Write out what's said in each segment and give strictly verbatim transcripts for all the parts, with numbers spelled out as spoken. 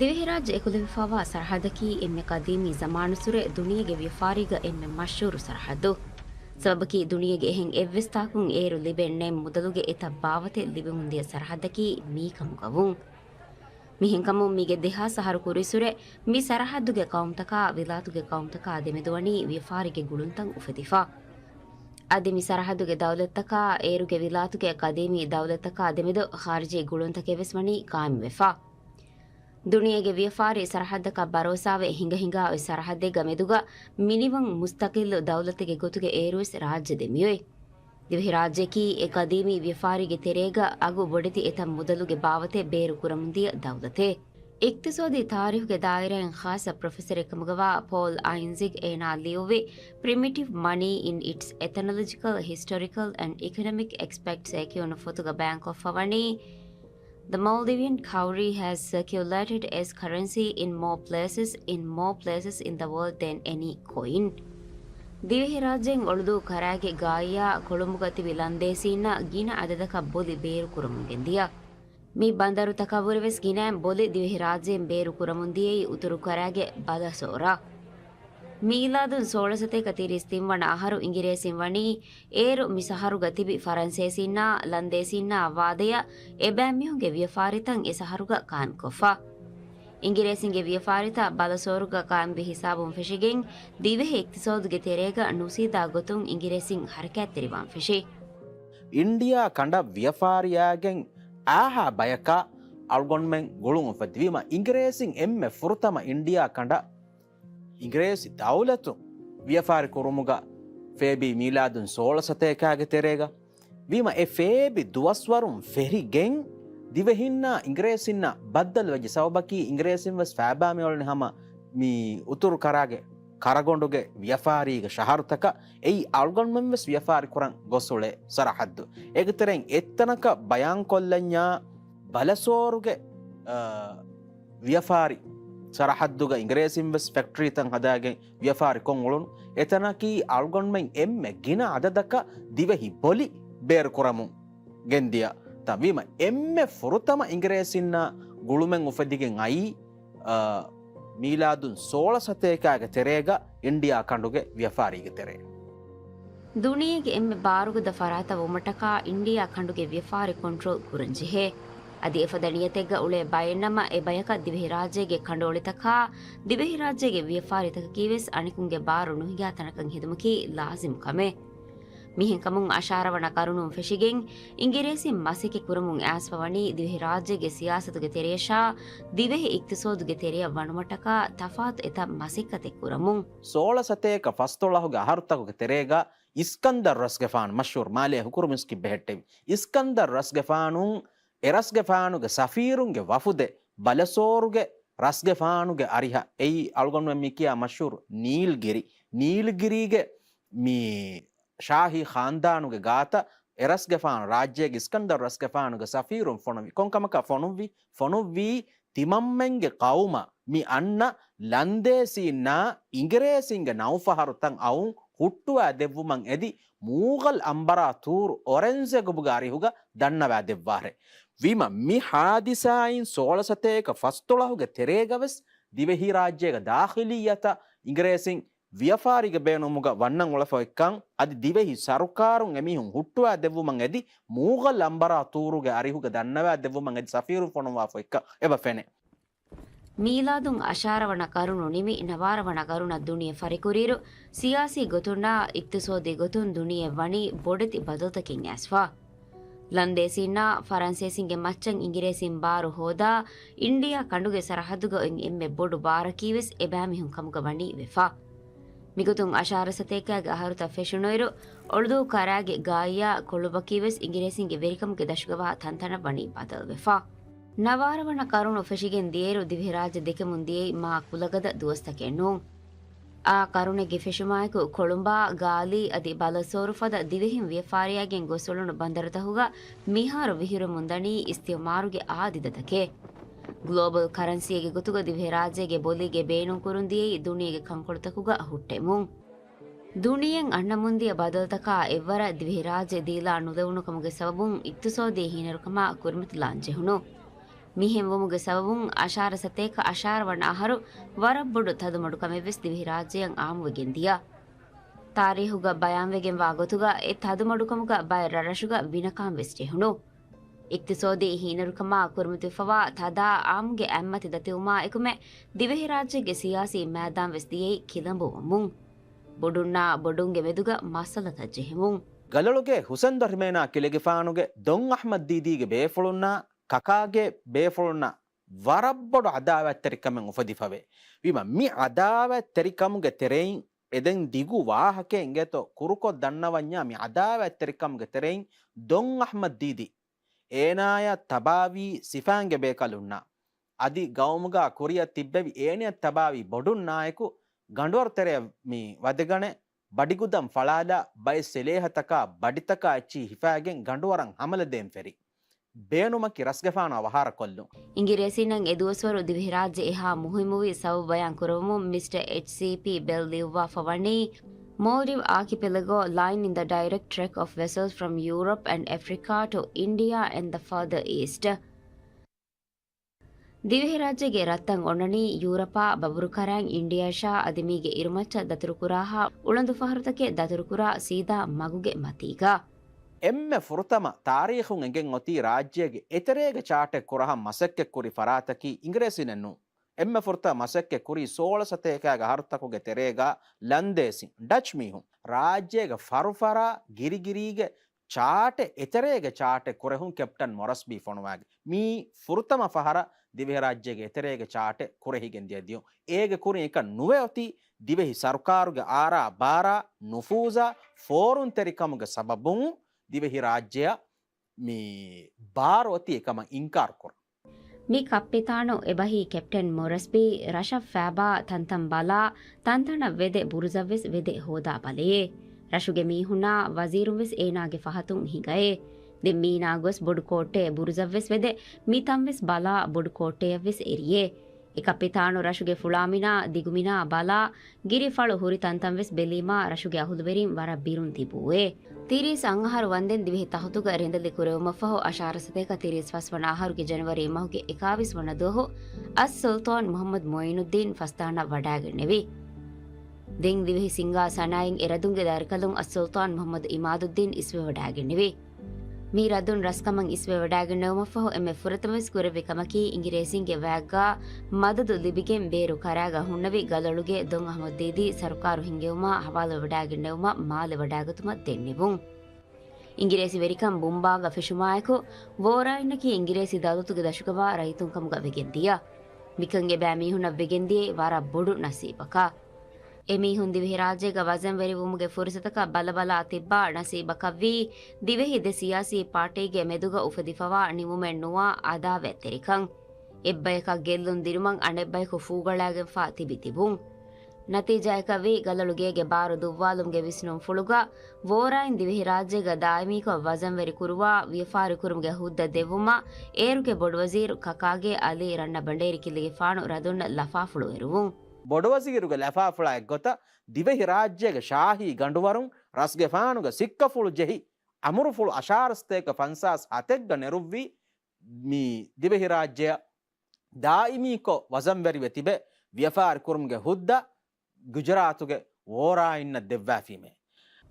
ދިވެހިރާއްޖެ އެކުލެވިފައިވާ ސަރަހައްދަކީ އެންމެ ޤަދީމީ ޒަމާނުއްސުރެ ދުނިޔޭގެ ވިޔަފާރީގަ އެންމެ މަޝްހޫރު ސަރަހައްދު. ސަބަބަކީ ދުނިޔޭގެ އެހެން އެއްވެސް ތާކުން އޭރު ލިބެން ނެތް މުދަލުގެ އެތައް ބާވަތެއް ލިބެމުންދިޔަ ސަރަހައްދަކީ މީކަމުގަ ވުން. މިހެންކަމުން މީގެ ދެހާސް އަހަރު ކުރިއްސުރެ މި ސަރަހައްދުގެ ޤައުމުތަކާ ވިލާތުގެ ޤައުމުތަކާ ދެމެދުވަނީ ވިޔަފާރިގެ ގުޅުންތައް އުފެދިފަ. އަދި މި ސަރަހައްދުގެ ދައުލަތްތަކާ އޭރުގެ ވިލާތުގެ ޤަދީމީ ދައުލަތްތަކާ ދެމެދު ޚާރިޖީ ގުޅުންތަކެއް ވެސް ވަނީ ޤާއިމްވެފަ. ދުނިޔޭގެ ވިޔަފާރި ސަރަހައްދަކަށް ބަރޯސާވެ ހިނގަ ހިނގާ އޮތް ސަރަހައްދެއްގަ މެދުގަ މިނިވަން މުސްތަޤިއްލު ދައުލަތެއްގެ ގޮތުގެ އޭރުވެސް ރާއްޖެ ދެމިއޮތް. ދިވެހިރާއްޖެއަކީ އެ ޤަދީމީ ވިޔަފާރީގެ ތެރޭގަ އަގު ބޮޑެތި އެތައް މުދަލުގެ ބާވަތެއް ބޭރު ކުރަމުންދިޔަ ދައުލަތެއް. އިޤްތިޞާދީ ތާރީޚުގެ ދާއިރާއިން ޚާއްޞަ ޕްރޮފެސަރެއް ކަމުގަވާ ޕޯލް އައިންޒިގް އޭނާ ލިޔުއްވި Primitive Money in Its Ethnological, Historical and Economic Aspects އޭ ކިޔުނު ފޮތުގަ ބަޔާންކޮށްފަ ވަނީ، The Maldivian cowrie has circulated as currency in more places, in more places in the world than any coin. ދިވެހިރާއްޖޭން އޮޅުދޫ ކަރާގެ ގާއްޔާ ކޮޅުނބުގަ ތިބި ލަންދޭސީންނަށް ގިނަ އަދަދަކަށް ބޮލި ބޭރުކުރަމުން ގެންދިޔަ. މި ބަނދަރުތަކަށްވުރެވެސް ގިނައިން ބޮލި ދިވެހިރާއްޖޭން ބޭރުކުރަމުންދިޔައީ އުތުރު ކަރާގެ ބަލަސޯރަށް. މީލާދުން ސޯޅަ ސަތޭކަ ތިރީސް ތިން ވަނަ އަހަރު އިނގިރޭސިން ވަނީ އޭރު މި ސަހަރުގަ ތިބި ފަރަންސޭސީންނާ ލަންދޭސީންނާ ވާދަޔަށް އެބައިމީހުންގެ ވިޔަފާރިތައް އެ ސަހަރުގަ ޤާއިމްކޮށްފަ. އިނގިރޭސިންގެ ވިޔަފާރިތައް ބަލަސޯރުގަ ޤާއިމްވި ހިސާބުން ފެށިގެން ދިވެހި އިޤްތިޞާދުގެ ތެރޭގަ ނުސީދާ ގޮތުން އިނގިރޭސިން ޙަރަކާތްތެރިވާން ފެށި. އިންޑިއާ ކަނޑަށް ވިޔަފާރިއާގެން އާހާ ބަޔަކާ އަޅުގަނޑުމެން ގުޅުން އުފެއްދިވީމަ، އިނގިރޭސިން އެންމެ ފުރަތަމަ އިންޑިއާ ކަނޑަށް އިނގިރޭސި ދައުލަތުން ވިޔަފާރި ކުރުމުގަ ފޭބި މީލާދުން ސޯޅަ ސަތޭކާގެ ތެރޭގަ ވީމަ، އެ ފޭބި ދުވަސްވަރުން ފެށިގެން ދިވެހިންނާ އިނގިރޭސިންނާ ބައްދަލުވެއްޖެ. ސަބަބަކީ އިނގިރޭސިން ވެސް ފައިބާ މިއުޅެނީ ހަމަ މި އުތުރު ކަރާގެ ކަރަގޮނޑުގެ ވިޔަފާރީގެ ޝަހަރުތަކަށް. އެއީ އަޅުގަނޑުމެން ވެސް ވިޔަފާރި ކުރަން ގޮސް އުޅޭ ސަރަހައްދު. އޭގެ ތެރެއިން އެއްތަނަކަށް ބަޔާންކޮށްލަންޏާ ބަލަސޯރުގެ، އާ، ވިޔަފާރި ސަރަހައްދުގަ އިނގިރޭސިން ވެސް ފެކްޓްރީތައް ހަދާގެން ވިޔަފާރި ކޮށް އުޅުނު. އެތަނަކީ އަޅުގަނޑުމެން އެންމެ ގިނަ އަދަދަކަށް ދިވެހި ބޮލި ބޭރުކުރަމުން ގެންދިޔަ ތަން ވީމަ، އެންމެ ފުރަތަމަ އިނގިރޭސިންނާ ގުޅުމެއް އުފެދިގެން އައީ، އާ، މީލާދުން ސޯޅަ ސަތޭކާގެ ތެރޭގަ އިންޑިއާ ކަނޑުގެ ވިޔަފާރީގެ ތެރޭ. ދުނިޔޭގެ އެންމެ ބާރުގަދަ ފަރާތަށް ވުމަށްޓަކާ އިންޑިއާ ކަނޑުގެ ވިޔަފާރި ކޮންޓްރޯލް ކުރަންޖެހޭ. އަދި އެފަދަ ނިޔަތެއްގަ އުޅޭ ބައެއްނަމަ، އެ ބަޔަކަށް ދިވެހިރާއްޖޭގެ ކަނޑުއޮޅިތަކާ، ދިވެހިރާއްޖޭގެ ވިޔަފާރިތަކަކީވެސް އަނެކުންގެ ބާރު ނުހިނގާ ތަނަކަށް ހެދުމަކީ ލާޒިމު ކަމެއް. މިހެންކަމުން އަށާރަ ވަނަ ޤަރުނުން ފެށިގެން އިނގިރޭސިން މަސައްކަތް ކުރަމުން އައިސްފަ ވަނީ ދިވެހިރާއްޖޭގެ ސިޔާސަތުގެ ތެރެއަށާ ދިވެހި އިޤްތިޞާދުގެ ތެރެއަށް ވަނުމަށްޓަކާ ތަފާތު އެތައް މަސައްކަތެއް ކުރަމުން. ސޯޅަ ސަތޭކަ ފަސްދޮޅަހުގެ އަހަރުތަކުގެ ތެރޭގަ އިސްކަންދަރު ރަސްގެފާނު، މަޝްހޫރު މާލޭ ހުކުރު މިސްކިތް ބެހެއްޓެވި އިސްކަންދަރު ރަސްގެފާނު، އެ ރަސްގެފާނުގެ ސަފީރުންގެ ވަފުދެއް ބަލަސޯރުގެ ރަސްގެފާނުގެ އަރިހަށް، އެއީ އަޅުގަނޑުމެން މި ކިޔާ މަޝްހޫރު ނީލްގިރި، ނީލްގިރީގެ މި ޝާހީ ޚާންދާނުގެ ގާތަށް އެ ރަސްގެފާނު ރާއްޖޭގެ އިސްކަންދަރު ރަސްގެފާނުގެ ސަފީރުން ފޮނުވި. ކޮންކަމަކާ ފޮނުއްވީ؟ ފޮނުއްވީ ތިމަންމެންގެ ޤައުމަށް މި އަންނަ ލަންދޭސީންނާ އިނގިރޭސިންގެ ނައުފަހަރުތައް އައުން ހުއްޓުވާ ދެއްވުމަށް އެދި، މޫޣަލް އަންބަރާ ތޫރު އޮރެންޖެގަބުގެ އަރިހުގަ ދަންނަވާ ދެއްވާށޭ. ވީމަ، މި ހާދިސާއިން ސޯޅަ ސަތޭކަ ފަސްދޮޅަހުގެ ތެރޭގަވެސް ދިވެހިރާއްޖޭގެ ދާޚިލިއްޔަތަށް އިނގިރޭސިން ވިޔަފާރީގެ ބޭނުމުގަ ވަންނަން އުޅެފަ އޮތްކަން، އަދި ދިވެހި ސަރުކާރުން އެމީހުން ހުއްޓުވާ ދެއްވުމަށް އެދި، މޫޣަލް އަންބަރާ ތޫރުގެ އަރިހުގަ ދަންނަވާ ދެއްވުމަށް އެދި ސަފީރުން ފޮނުވާފަ އޮތްކަން އެބަ ފެނޭ. މީލާދުން އަށާރަ ވަނަ ޤަރުނު ނިމި، ނަވާރަ ވަނަ ޤަރުނަށް ދުނިޔެ ފަރިކުރިއިރު، ސިޔާސީ ގޮތުންނާ އިޤްތިޞާދީ ގޮތުން ދުނިޔެ ވަނީ ބޮޑެތި ބަދަލުތަކެއް އައިސްފަ. ލަންދޭސީންނާ ފަރަންސޭސިންގެ މައްޗަށް އިނގިރޭސިން ބާރު ހޯދާ، އިންޑިއާ ކަނޑުގެ ސަރަހައްދުގަ އޮތް އެންމެ ބޮޑު ބާރަކީވެސް އެބައިމީހުން ކަމުގަ ވަނީ ވެފަ. މިގޮތުން އަށާރަ ސަތޭކާގެ އަހަރުތައް ފެށުނުއިރު، އޮޅުދޫ ކަރާގެ ގާއްޔާ ކޮޅުބަކީވެސް އިނގިރޭސިންގެ ވެރިކަމުގެ ދަށުގަވާ ތަންތަނަށް ވަނީ ބަދަލުވެފަ. ނަވާރަ ވަނަ ޤަރުނު ފެށިގެން ދިޔައިރު، ދިވެހިރާއްޖެ ދެކެމުން ދިޔައީ މާ ކުލަގަދަ ދުވަސްތަކެއް ނޫން. އާ ޤަރުނެއްގެ ފެށުމާއެކު، ކޮޅުނބާ، ގާލީ އަދި ބަލަސޯރު ފަދަ ދިވެހިން ވިޔަފާރިއާގެން ގޮސް އުޅުނު ބަނދަރުތަކުގަ މިހާރު ވިހިރުމުންދަނީ އިސްތިޢުމާރުގެ އާދިދަތަކެއް. ގްލޯބަލް ކަރަންސީއެއްގެ ގޮތުގަ ދިވެހިރާއްޖޭގެ ބޮލީގެ ބޭނުންކުރުން ދިޔައީ ދުނިޔޭގެ ކަންކޮޅުތަކުގަ ހުއްޓެމުން. ދުނިޔެއިން އަންނަމުންދިޔަ ބަދަލުތަކާ އެއްވަރަށް ދިވެހިރާއްޖެ ދީލާ ނުލެވުނުކަމުގެ ސަބަބުން އިޤްތިޞާދީ ހީނަރުކަމާ ކުރިމަތިލާން ޖެހުނު. މިހެންވުމުގެ ސަބަބުން އަށާރަ ސަތޭކަ އަށާރަ ވަނަ އަހަރު ވަރަށް ބޮޑު ތަދުމަޑުކަމެއްވެސް ދިވެހިރާއްޖެއަށް އާއްމުވެގެންދިޔަ. ތާރީހުގަ ބަޔާންވެގެންވާ ގޮތުގަ އެ ތަދުމަޑުކަމުގަ ބައެއް ރަށްރަށުގަ ބިނަކާންވެސް ޖެހުނު. އިޤްތިޞާދީ ހީނުރުކަމާ ކުރިމަތިވެފަވާ ތަދާ އާއްމުގެ އަތްމަތި ދަތިވުމާ އެކުމެ ދިވެހިރާއްޖޭގެ ސިޔާސީ މައިދާންވެސް ދިޔައީ ކިލަނބުވަމުން. ބޮޑުންނާ ބޮޑުންގެ މެދުގަ މައްސަލަތައް ޖެހެމުން. ގަލޮޅުގެ ހުސެން ދޮށިމޭނާ ކިލެގެފާނުގެ ދޮން އަޙްމަދް ދީދީގެ ބޭފުޅުންނާ ކަކާގެ ބޭފުޅުންނަށް ވަރަށް ބޮޑު އަދާވަތްތެރިކަމެއް އުފެދިފަވޭ. ވީމަ މި އަދާވަތްތެރިކަމުގެ ތެރެއިން އެދެން ދިގު ވާހަކައެއް އިނގޭތޯ ކުރުކޮށް ދަންނަވަންޏާ މި އަދާވަތްތެރިކަމުގެ ތެރެއިން ދޮން އަޙްމަދް ދީދީ އޭނާޔަށް ތަބާވީ ސިފާންގެ ބޭކަލުންނާ އަދި ގައުމުގާ ކުރިއަށް ތިއްބެވި އޭނަޔަށް ތަބާވީ ބޮޑުންނާއެކު ގަނޑުވަރު ތެރެއަށް މި ވަދެގަނެ ބަޑިގުދަން ފަޅާލާ ބައެއް ސެލޭހަތަކާ ބަޑިތަކާ އެއްޗިހި ހިފާގެން ގަނޑުވަރަށް ހަމަލަދޭން ފެރި ބޭނުމަކީ ރަސްގެފާނު އަވަހާރަކޮށްލުން. އިނގިރޭސީންނަށް އެދުވަސްވަރު ދިވެހިރާއްޖެ އެހާ މުހިއްމުވި ސަބަބު ބަޔާން ކުރަވަމުން މިސްޓަ އެޗްސީޕީ ބެލް ލިޔުއްވާފަ ވަނީ، Maldive archipelago lying in the direct track of vessels from Europe and Africa to India and the Further East. ދިވެހިރާއްޖޭގެ ރަށްތައް އޮންނަނީ ޔޫރަޕާ ބަބުރުކަރައިން އިންޑިއާއަށާ އަދި މީގެ އިރުމައްޗަށް ދަތުރުކުރާހާ އުޅަނދު ފަހަރުތަކެއް ދަތުރުކުރާ ސީދާ މަގުގެ މަތީގަ. އެންމެ ފުރަތަމަ ތާރީޚުން އެނގެން އޮތީ ރާއްޖޭގެ އެތެރޭގެ ޗާޓެއް ކުރަހަން މަސައްކަތްކުރި ފަރާތަކީ އިނގިރޭސިނެއް ނޫން. އެންމެ ފުރަތަމަ މަސައްކަތްކުރީ ސޯޅަ ސަތޭކައިގެ އަހަރުތަކުގެ ތެރޭގަ ލަންދޭސިން، ޑަޗް މީހުން، ރާއްޖޭގެ ފަރުފަރާ ގިރިގިރީގެ ޗާޓެއް، އެތެރޭގެ ޗާޓެއް ކުރެހުން ކެޕްޓަން މޮރަސްބީ ފޮނުވާގެ. މީ ފުރަތަމަ ފަހަރަށް ދިވެހިރާއްޖޭގެ އެތެރޭގެ ޗާޓެއް ކުރެހިގެން ދިޔަ ދިޔުން. އޭގެ ކުރިން އެކަން ނުވެ އޮތީ ދިވެހި ސަރުކާރުގެ އާރާ ބާރާ ނުފޫޒާ ފޯރުންތެރިކަމުގެ ސަބަބުން ދިވެހިރާއްޖެއަށް މި ބާރު އޮތީ އެކަމަށް އިންކާރުކުރަން. މި ކައްޕިތާނު އެބަހީ ކެޕްޓަން މޮރަސްބީ ރަށަށް ފައިބާ ތަންތަން ބަލާ، ތަންތަނަށް ވެދެ ބުރުޒަށްވެސް ވެދެ ހޯދާ ބަލައޭ. ރަށުގެ މީހުންނާ ވަޒީރުންވެސް އޭނާގެ ފަހަތުން ހިނގައޭ. ދެން މީނާ ގޮސް ބޮޑު ކޯއްޓެ ބުރުޒަށްވެސް ވެދެ، މިތަންވެސް ބަލާ ބޮޑު ކޯއްޓެއަށްވެސް އެރިއޭ. އެ ކައްޕިތާނު ރަށުގެ ފުޅާމިނާ ދިގުމިނާ ބަލާ، ގިރިފަޅު ހުރި ތަންތަންވެސް ބެލީމާ ރަށުގެ އަހުލުވެރިން ވަރަށް ބިރުން ތިބޫއޭ. ތިރީސް އަށް އަހަރު ވަންދެން ދިވެހި ތަހުތުގަ ރިނދަލި ކުރެވުމަށްފަހު އަށާރަ ސަތޭކަ ތިރީސް ފަސް ވަނަ އަހަރުގެ ޖަނަވަރީ މަހުގެ އެކާވީސް ވަނަ ދުވަހު އައްސުލްޠާން މުޙައްމަދު މުޢީނުއްދީން ފަސްދާނަށް ވަޑާގެންނެވި. ދެން ދިވެހި ސިންގާ ސަނާއިން އެރަދުންގެ ދައިރުކަލުން އައްސުލްޠާން މުޙައްމަދު އިމާދުއްދީން އިސްވެވަޑާގެންނެވި. މި ރަދުން ރަސްކަމަށް އިސްވެވަޑާގެންނެވުމަށްފަހު އެންމެ ފުރަތަމަވެސް ކުރެއްވި ކަމަކީ އިނގިރޭސިންގެ ވައިގާ މަދަދު ލިބިގެން ބޭރު ކަރާގަ ހުންނެވި ގަލޮޅުގެ ދޮން އަޙްމަދު ދީދީ ސަރުކާރު ހިންގެވުމާ ހަވާލުވެވަޑާގެންނެވުމަށް މާލެ ވަޑާގަތުމަށް ދެންނެވުން. އިނގިރޭސި ވެރިކަން ބުނބާގަ ފެށުމާއެކު، ވޯރާއިންނަކީ އިނގިރޭސި ދައުލަތުގެ ދަށުގަވާ ރައްޔިތުން ކަމުގަ ވެގެންދިޔަ. މިކަން އެބައިމީހުންނަށް ވެގެންދިޔައީ ވަރަށް ބޮޑު ނަސީބަކަށް. އެމީހުން ދިވެހިރާއްޖޭގަ ވަޒަންވެރިވުމުގެ ފުރުސަތަކަށް ބަލަބަލާ ތިއްބާ ނަސީބަކަށްވީ، ދިވެހި ދެ ސިޔާސީ ޕާޓީގެ މެދުގަ އުފެދިފަވާ ނިމުމެއް ނުވާ އަދާވަތްތެރިކަން. އެއްބަޔަކަށް ގެއްލުން ދިނުމަށް އަނެއްބަޔަކު ފޫގަޅާގެންފާ ތިބި ތިބުން. ނަތީޖާއަކަށްވީ، ގަލޮޅު ގޭގެ ބާރު ދުއްވާލުމުގެ ވިސްނުންފުޅުގަ، ވޯރާއިން ދިވެހިރާއްޖޭގަ ދާއިމީކޮށް ވަޒަންވެރި ކުރުވާ، ވިޔަފާރި ކުރުމުގެ ހުއްދަ ދެއްވުމަށް، އޭރުގެ ބޮޑުވަޒީރު ކަކާގޭ އަލީ ރަންނަ ބަނޑޭރި ކިލެގެފާނު ރަދުންނަށް ލަފާފުޅު އެރުވުން. ބޮޑުވަޒީރުގެ ލަފާފުޅާ އެއްގޮތަށް، ދިވެހިރާއްޖޭގެ ޝާހީ ގަނޑުވަރުން ރަސްގެފާނުގެ ސިއްކަފުޅު ޖެހި، އަމުރުފުޅު އަށާރަ ސަތޭކަ ފަންސާސް ހަތެއްގަ ނެރުއްވީ، މި ދިވެހިރާއްޖެއަށް ދާއިމީކޮށް ވަޒަންވެރިވެ ތިބެ، ވިޔަފާރި ކުރުމުގެ ހުއްދަ ގުޖުރާތުގެ ވޯރާއިންނަށް ދެއްވާފީމޭ.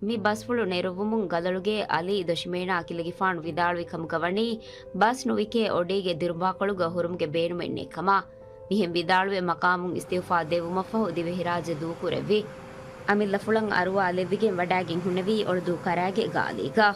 މި ބަސްފުޅު ނެރުއްވުމުން ގަލޮޅުގޭ އަލީ ދޮށިމޭނާ ކިލެގެފާނު ވިދާޅުވި ކަމުގަ ވަނީ، ބަސް ނުވިކޭ އޮޑީގެ ދިރުމާކޮޅުގަ ހުރުމުގެ ބޭނުމެއް ނެތް ކަމަށް. މިހެން ވިދާޅުވެ މަޤާމުން އިސްތިއުފާ ދެއްވުމަށްފަހު ދިވެހިރާއްޖެ ދޫކުރެއްވި. އަމިއްލަފުޅަށް އަރުވާލެއްވިގެން ވަޑާގެން ހުންނެވީ އޮޅުދޫ ކަރާގެ ގާލީގަ.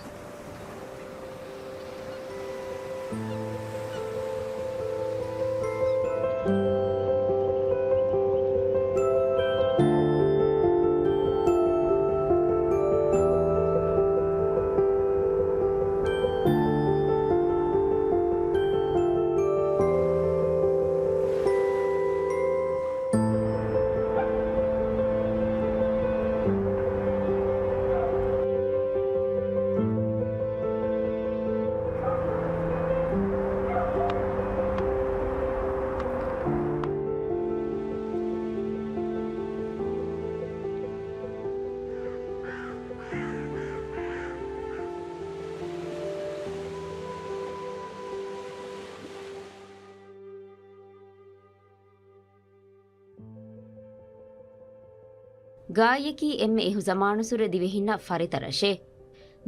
ގާއްޔަކީ އެންމެ އިހުޒަމާނުސުރެ ދިވެހިންނަށް ފަރިތަ ރަށެއް.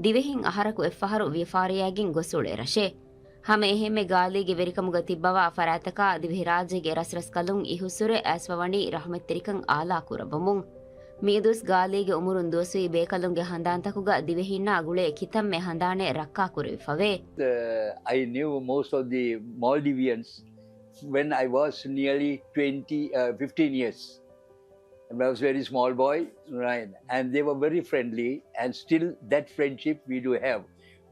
ދިވެހިން އަހަރަކު އެއްފަހަރު ވިޔަފާރިއާގެން ގޮސް އުޅޭ ރަށެއް. ހަމަ އެހެންމެ ގާލީގެ ވެރިކަމުގަ ތިއްބަވާ ފަރާތަކާ ދިވެހިރާއްޖޭގެ ރަސްރަސްކަލުން އިހުއްސުރެ އައިސްފަވަނީ ރަހުމަތްތެރިކަން އާލާ ކުރައްވަމުން. މިއަދުވެސް ގާލީގެ އުމުރުން ދުވަސްވީ ބޭކަލުންގެ ހަނދާންތަކުގަ ދިވެހިންނާ ގުޅޭ ކިތަންމެ ހަނދާނެއް ރައްކާ ކުރެވިފަވޭ. Uh, I knew most of the Maldivians when I was nearly twenty, uh, fifteen years. And I was a very small boy, right? And they were very friendly, and still that friendship we do have.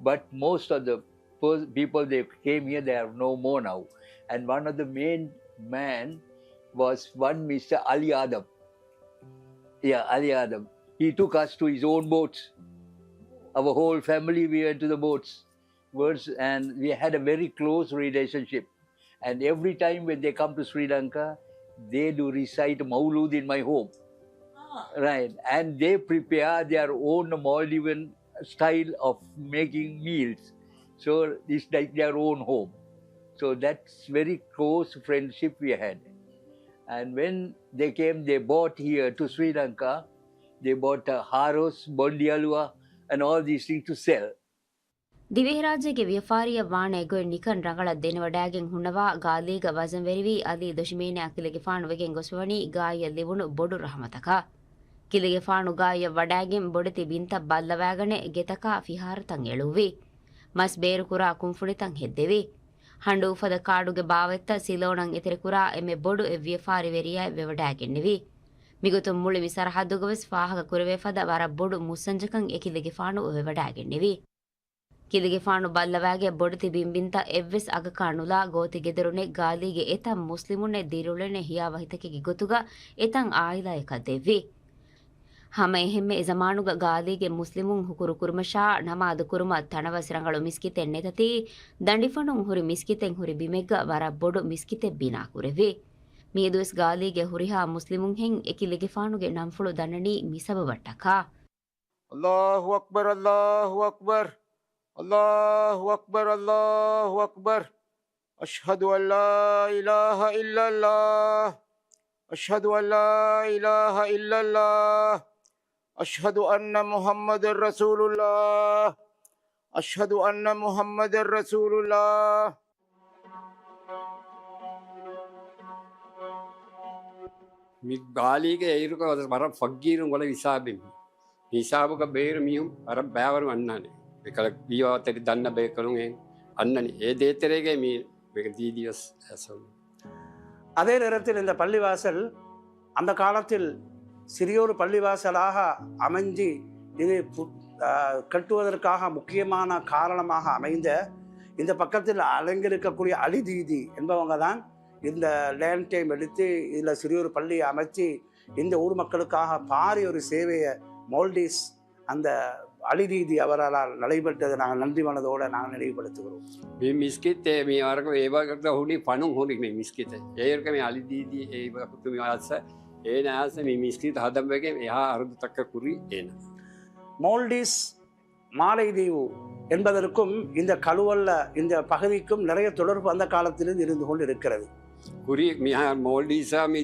But most of the pers- people they came here, they are no more now. And one of the main man was one Mister Ali Adam. Yeah, Ali Adam. He took us to his own boats. Our whole family, we went to the boats. Words, and we had a very close relationship. And every time when they come to Sri Lanka, they do recite Maulud in my home. Right. And they prepare their own Maldivian style of making meals. So it's like their own home. So that's very close friendship we had. And when they came, they bought here to Sri Lanka. They bought uh, haros, bondialua, and all these things to sell. ދިވެހިރާއްޖޭގެ ވިޔަފާރިއަށް ވާނެ ގޮތް ނިކަން ރަނގަޅަށް ދެނެވަޑައިގެން ހުންނަވާ ގާލީގަ ވަޒަންވެރިވީ އަލީ ދޮށިމޭނާ ކިލެގެފާނު ވެގެން ގޮސްފަވަނީ ގާއްޔަށް ލިބުނު ބޮޑު ރަހުމަތަކާ. ކިލެގެފާނު ގާއްޔަށް ވަޑައިގެން ބޮޑެތި ބިންތައް ބައްލަވައިގަނެ ގެތަކާ ފިހާރަތައް އެޅުއްވި. މަސް ބޭރުކުރާ ކުންފުނިތައް ހެއްދެވި. ހަނޑޫފަދަ ކާޑުގެ ބާވަތްތައް ސިލޯނަށް އެތެރެކުރާ އެންމެ ބޮޑު އެއް ވިޔަފާރިވެރިޔާއެއް ވެވަޑައިގެންނެވި. މިގޮތުން މުޅި މި ސަރަހައްދުގަވެސް ފާހަގަ ކުރެވޭފަދަ ވަރަށް ބޮޑު މުއްސަންޖަކަން އެކިލެގެފާނު ވެވަޑައިގެންނެވި. ކިލެގެފާނު ބައްލަވައިގެ ބޮޑެތި ބިންބިންތައް އެއްވެސް އަގަކާ ނުލާ ގޯތި ގެދޮރުންނެއް ގާލީގެ އެތައް މުސްލިމުންނެއް ދިރިއުޅެނެއް ހިޔާވަހިތަކެއްގެ ގޮތުގަ އެތައް އާއިލާއަކަށް ދެއްވި. ހަމަ އެހެންމެ އެ ޒަމާނުގަ ގާލީގެ މުސްލިމުން ހުކުރު ކުރުމަށާ ނަމާދު ކުރުމަށް ތަނަވަސް ރަނގަޅު މިސްކިތެއް ނެތަތީ، ދަނޑިފަނުން ހުރި މިސްކިތެއް ހުރި ބިމެއްގަ ވަރަށް ބޮޑު މިސްކިތެއް ބިނާ ކުރެއްވި. މިއަދުވެސް ގާލީގެ ހުރިހާ މުސްލިމުންހެން އެކިލެގެފާނުގެ ނަންފުޅު ދަންނަނީ މި ސަބަބަށްޓަކާ. الله أكبر، الله أكبر، الله أكبر، الله أكبر. أشهد أن لا إله إلا الله. أشهد أن لا إله إلا الله. أشهد أن محمد رسول الله. أشهد أن محمد رسول الله. މި ގާލީގެ އިރުކޮށް ވަރަށް ފަގީރުން އުޅޭ ހިސާބެއް. މި ހިސާބުގަ ބޭރު މީހުން ވަރަށް ބައިވަރު އަންނާނެ. އެކަލަ ވިޔަފާރި ދަންނަ ބޭކަލުން އެ އަންނަނީ. އެ ދޭތެރޭގައި މި ދީދީވެސް އައިސްފަވަނީ. அதே நேரத்தில் இந்த பள்ளிவாசல் அந்த காலத்தில் சிறியொரு பள்ளிவாசலாக அமைஞ்சு இது பு- ஆ, கட்டுவதற்காக முக்கியமான காரணமாக அமைந்த இந்த பக்கத்தில் அலங்கரிக்கக்கூடிய அலி தீதி என்பவங்க தான் இந்த லேண்ட் டைம் எடுத்து இதில் சிறியொரு பள்ளியை அமைச்சு இந்த ஊர் மக்களுக்காக பாரி ஒரு சேவையை மோல்டிஸ் அந்த அலி தீதி அவரால் நடைபெற்றது நாங்கள் நன்றி மனதோடு நாங்கள் நினைவுபடுத்துகிறோம். މި މިސްކިތް މި ވަރަކަށް އެ ވަގުތު ހުނި ފަނުން ހުރި މި މިސްކިތެއް. އޭރުކަ މި އަލި ދީދީ އެ ވަގުތު މި އައްސަ އޭނަ އައްސަ މި މިސްކިތް ހަދަންވެގެން އެހާ އަރުދުތަކަށް ކުރީ އޭނަ. மோல்டிஸ் மாலைதீவு என்பதற்கும் இந்த கழுவல்ல இந்த பகுதிக்கும் நிறைய தொடர்பு அந்த காலத்திலிருந்து இருந்து கொண்டு இருக்கிறது. ކުރީ މިހާ މޯލްޑިވްސްއާ މި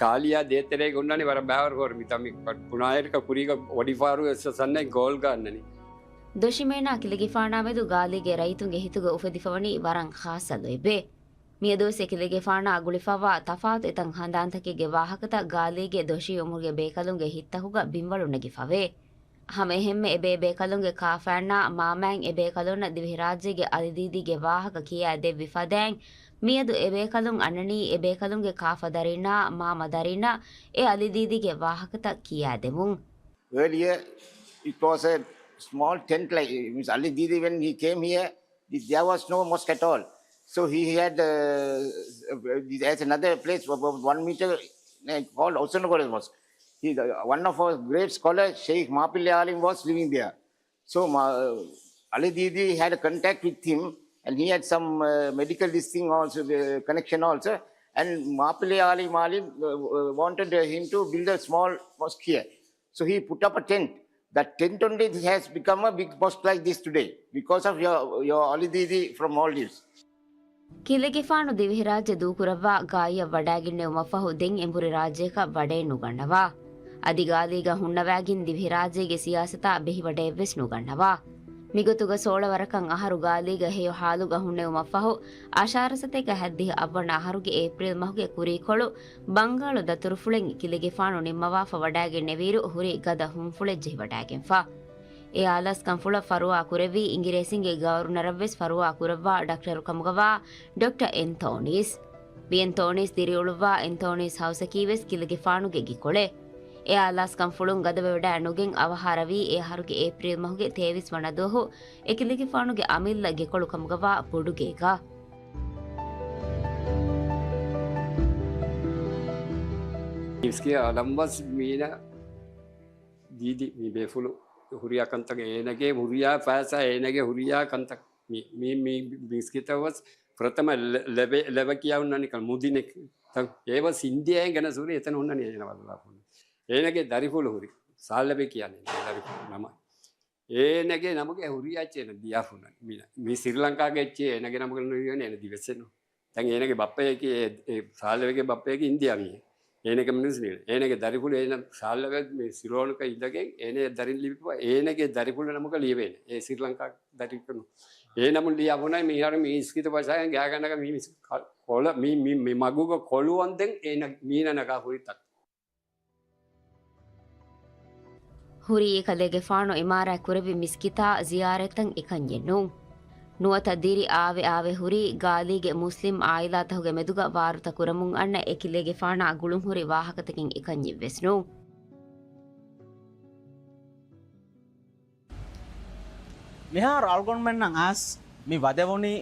ގާލިއާ ދޭތެރޭގަ އޮންނަނީ ވަރަށް ބައިވަރު ހޯރި މިތާ މި ބުނާއިރަކަށް ކުރީގަ ވޮޑިފާރު ވެސް އަންނަނީ ގޯލްގަ އަންނަނީ. ދޮށިމޭނާ ކިލެގެފާނާމެދު ގާލީގެ ރައްޔިތުންގެ ހިތުގަ އުފެދިފަވަނީ ވަރަށް ޚާއްޞަ ލޯތްބެއް. މިއަދުވެސް އެކިލެގެފާނާ ގުޅިފައިވާ ތަފާތު އެތައް ހަނދާންތަކެއްގެ ވާހަކަތައް ގާލީގެ ދޮށީ އުމުރުގެ ބޭކަލުންގެ ހިތްތަކުގަ ބިންވަޅު ނެގިފަވޭ. ހަމައެހެންމެ އެބޭބޭކަލުންގެ ކާފައިންނާ މާމައިން އެބޭކަލުންނަށް ދިވެހިރާއްޖޭގެ އަލިދީދީގެ ވާހަކަ ކިޔާދެއްވި ފަދައިން، މިއަދު އެބޭކަލުން އަންނަނީ އެބޭކަލުންގެ ކާފަ ދަރީންނާ މާމަ ދަރީންނަށް އެ އަލިދީދީގެ ވާހަކަތައް ކިޔާދެމުން. Earlier, it was a small tent like Miss Ali Didi. When he came here, this, there was no mosque at all. So he had uh, there's another place about one meter uh, called Ausonogora Mosque. He, the, one of our great scholars, Sheikh Mapille Alim, was living there. So Ma, Ali Didi had a contact with him, and he had some uh, medical this thing also, the connection also. And Mapille Alim Alim uh, uh, wanted uh, him to build a small mosque here. So he put up a tent. That tent only has become a big mosque like this today because of your, your Ali Didi from Maldives. ކިލެގެފާނު ދިވެހިރާއްޖެ ދޫކުރައްވާ ގާއްޔަށް ވަޑައިގެންނެވުމަށްފަހު ދެން އެނބުރި ރާއްޖެއަކަށް ވަޑައެއް ނުގަންނަވާ. އަދި ގާލީގަ ހުންނަވައިގެން ދިވެހިރާއްޖޭގެ ސިޔާސަތާ ބެހިވަޑައެއްވެސް ނުގަންނަވާ. މިގޮތުގަ ސޯޅަ ވަރަކަށް އަހަރު ގާލީގަ ހެޔޮ ހާލުގަ ހުންނެވުމަށްފަހު، އަށާރަ ސަތޭކަ ހަތްދިހަ އަށްވަނަ އަހަރުގެ އޭޕްރީލް މަހުގެ ކުރީކޮޅު ބަންގާޅު ދަތުރުފުޅެއް ކިލެގެފާނު ނިންމަވާފަ ވަޑައިގެންނެވިއިރު ހުރީ ގަދަ ހުންފުޅެއް ޖެހިވަޑައިގެންފަ. އެއާލާސް ކަންފުޅަށް ފަރުވާ ކުރެއްވީ އިނގިރޭސިންގެ ގަވަރުނަރަށްވެސް ފަރުވާ ކުރައްވާ ޑޮކްޓަރު ކަމުގަވާ ޑޮކްޓަރ އެންތޯނީސް. މި އެންތޯނީސް ދިރިއުޅުއްވާ އެންތޯނީސް ހައުސަކީވެސް ކިލެގެފާނުގެ ގިކޮޅެއް. އެއާލާސް ކަންފުޅުން ގަދަވެވަޑައި ނުގެން އަވަހާރަވީ އެ އަހަރުގެ އޭޕްރީލް މަހުގެ ތޭވީސް ވަނަ ދުވަހު އެކިލެގެފާނުގެ އަމިއްލަ ގެކޮޅު ކަމުގަވާ ބޮޑުގޭގަ. މިސްކިތް އަލަންވަސް މީނަ ދީދި މި ބޭފުޅު ހުރިހާ ކަންތައް އޭނަގެ ހުރިހާ ފައިސާ އޭނަގެ ހުރިހާ ކަންތައް މި، މި، މި މިސްކިތަށް ވަސް ފުރަތަމަ ލެ-، ލެބެ-، ލެވެ ކިޔާ ހުންނަނީ ކަން މުދިނެ ތަން. އޭ ވަސް އިންޑިއާއިން ގެނަސް ހުރި އެތަން ހުންނަނީ އޭނަ ވައްލާފުން. އޭނަގެ ދަރިފުޅު ހުރި ސާލް ލެވެ ކިޔާ ދަރިފުޅު ނަމަ. އޭނަގެ ނަމުގެ ހުރިހާ އެއްޗެއް އޭނަ ދިޔާފުންނަނީ. މީނަ، މި ސްރީލަންކާގެ އެއްޗެއް އޭނަގެ ނަމުގަ ނުލިޔުން އޭނަ ދިވެސް ނު. ދެން އޭނަގެ ބައްޕަޔަކީ އެ، އެ ސާލް ލެވެގެ ބައްޕަޔަކީ އިންޑިއާ މީހެއް. އޭނަގެ މިނިސް ނީނަ. އޭނަގެ ދަރިފުޅު އޭނަ ސާލް ލެވެ މި ސިލޯނުކަ އިނދަގެން އޭނަ ދަރިން ލިބިފަ އޭނަގެ ދަރިފުޅު ނަމުގަ ލިޔެވޭނެ. އެ ސްރީލަންކާ ދަރިކަނު. އޭ ނަމުން ލިޔާ ބުނަ މިހާރު މި މިސްކިތަށް ވަސާގެން ގާގަނޑަކަށް މި މިސް ކަ-، ކޮޅަ މި، މި، މި މަގުގަ ކޮޅު އަންދެން އޭނަ މީނަ ނަގާ ހުރި ތަން. ހުރީ ކަލޭގެފާނު އިމާރާތް ކުރެއްވި މިސްކިތާ ޒިޔާރަތްތައް އެކަންޏެއް ނޫން. ނުވަތަ ދިރި އާވެ އާވެ ހުރީ ގާލީގެ މުސްލިމް އާއިލާތަކުގެ މެދުގަ ވާރުތަ ކުރަމުން އަންނަ އެކިލޭގެފާނާ ގުޅުންހުރި ވާހަކަތަކެއް އެކަންޏެއްވެސް ނޫން. މިހާރު އަޅުގަނޑުމެންނަށް އައިސް މި ވަދެވުނީ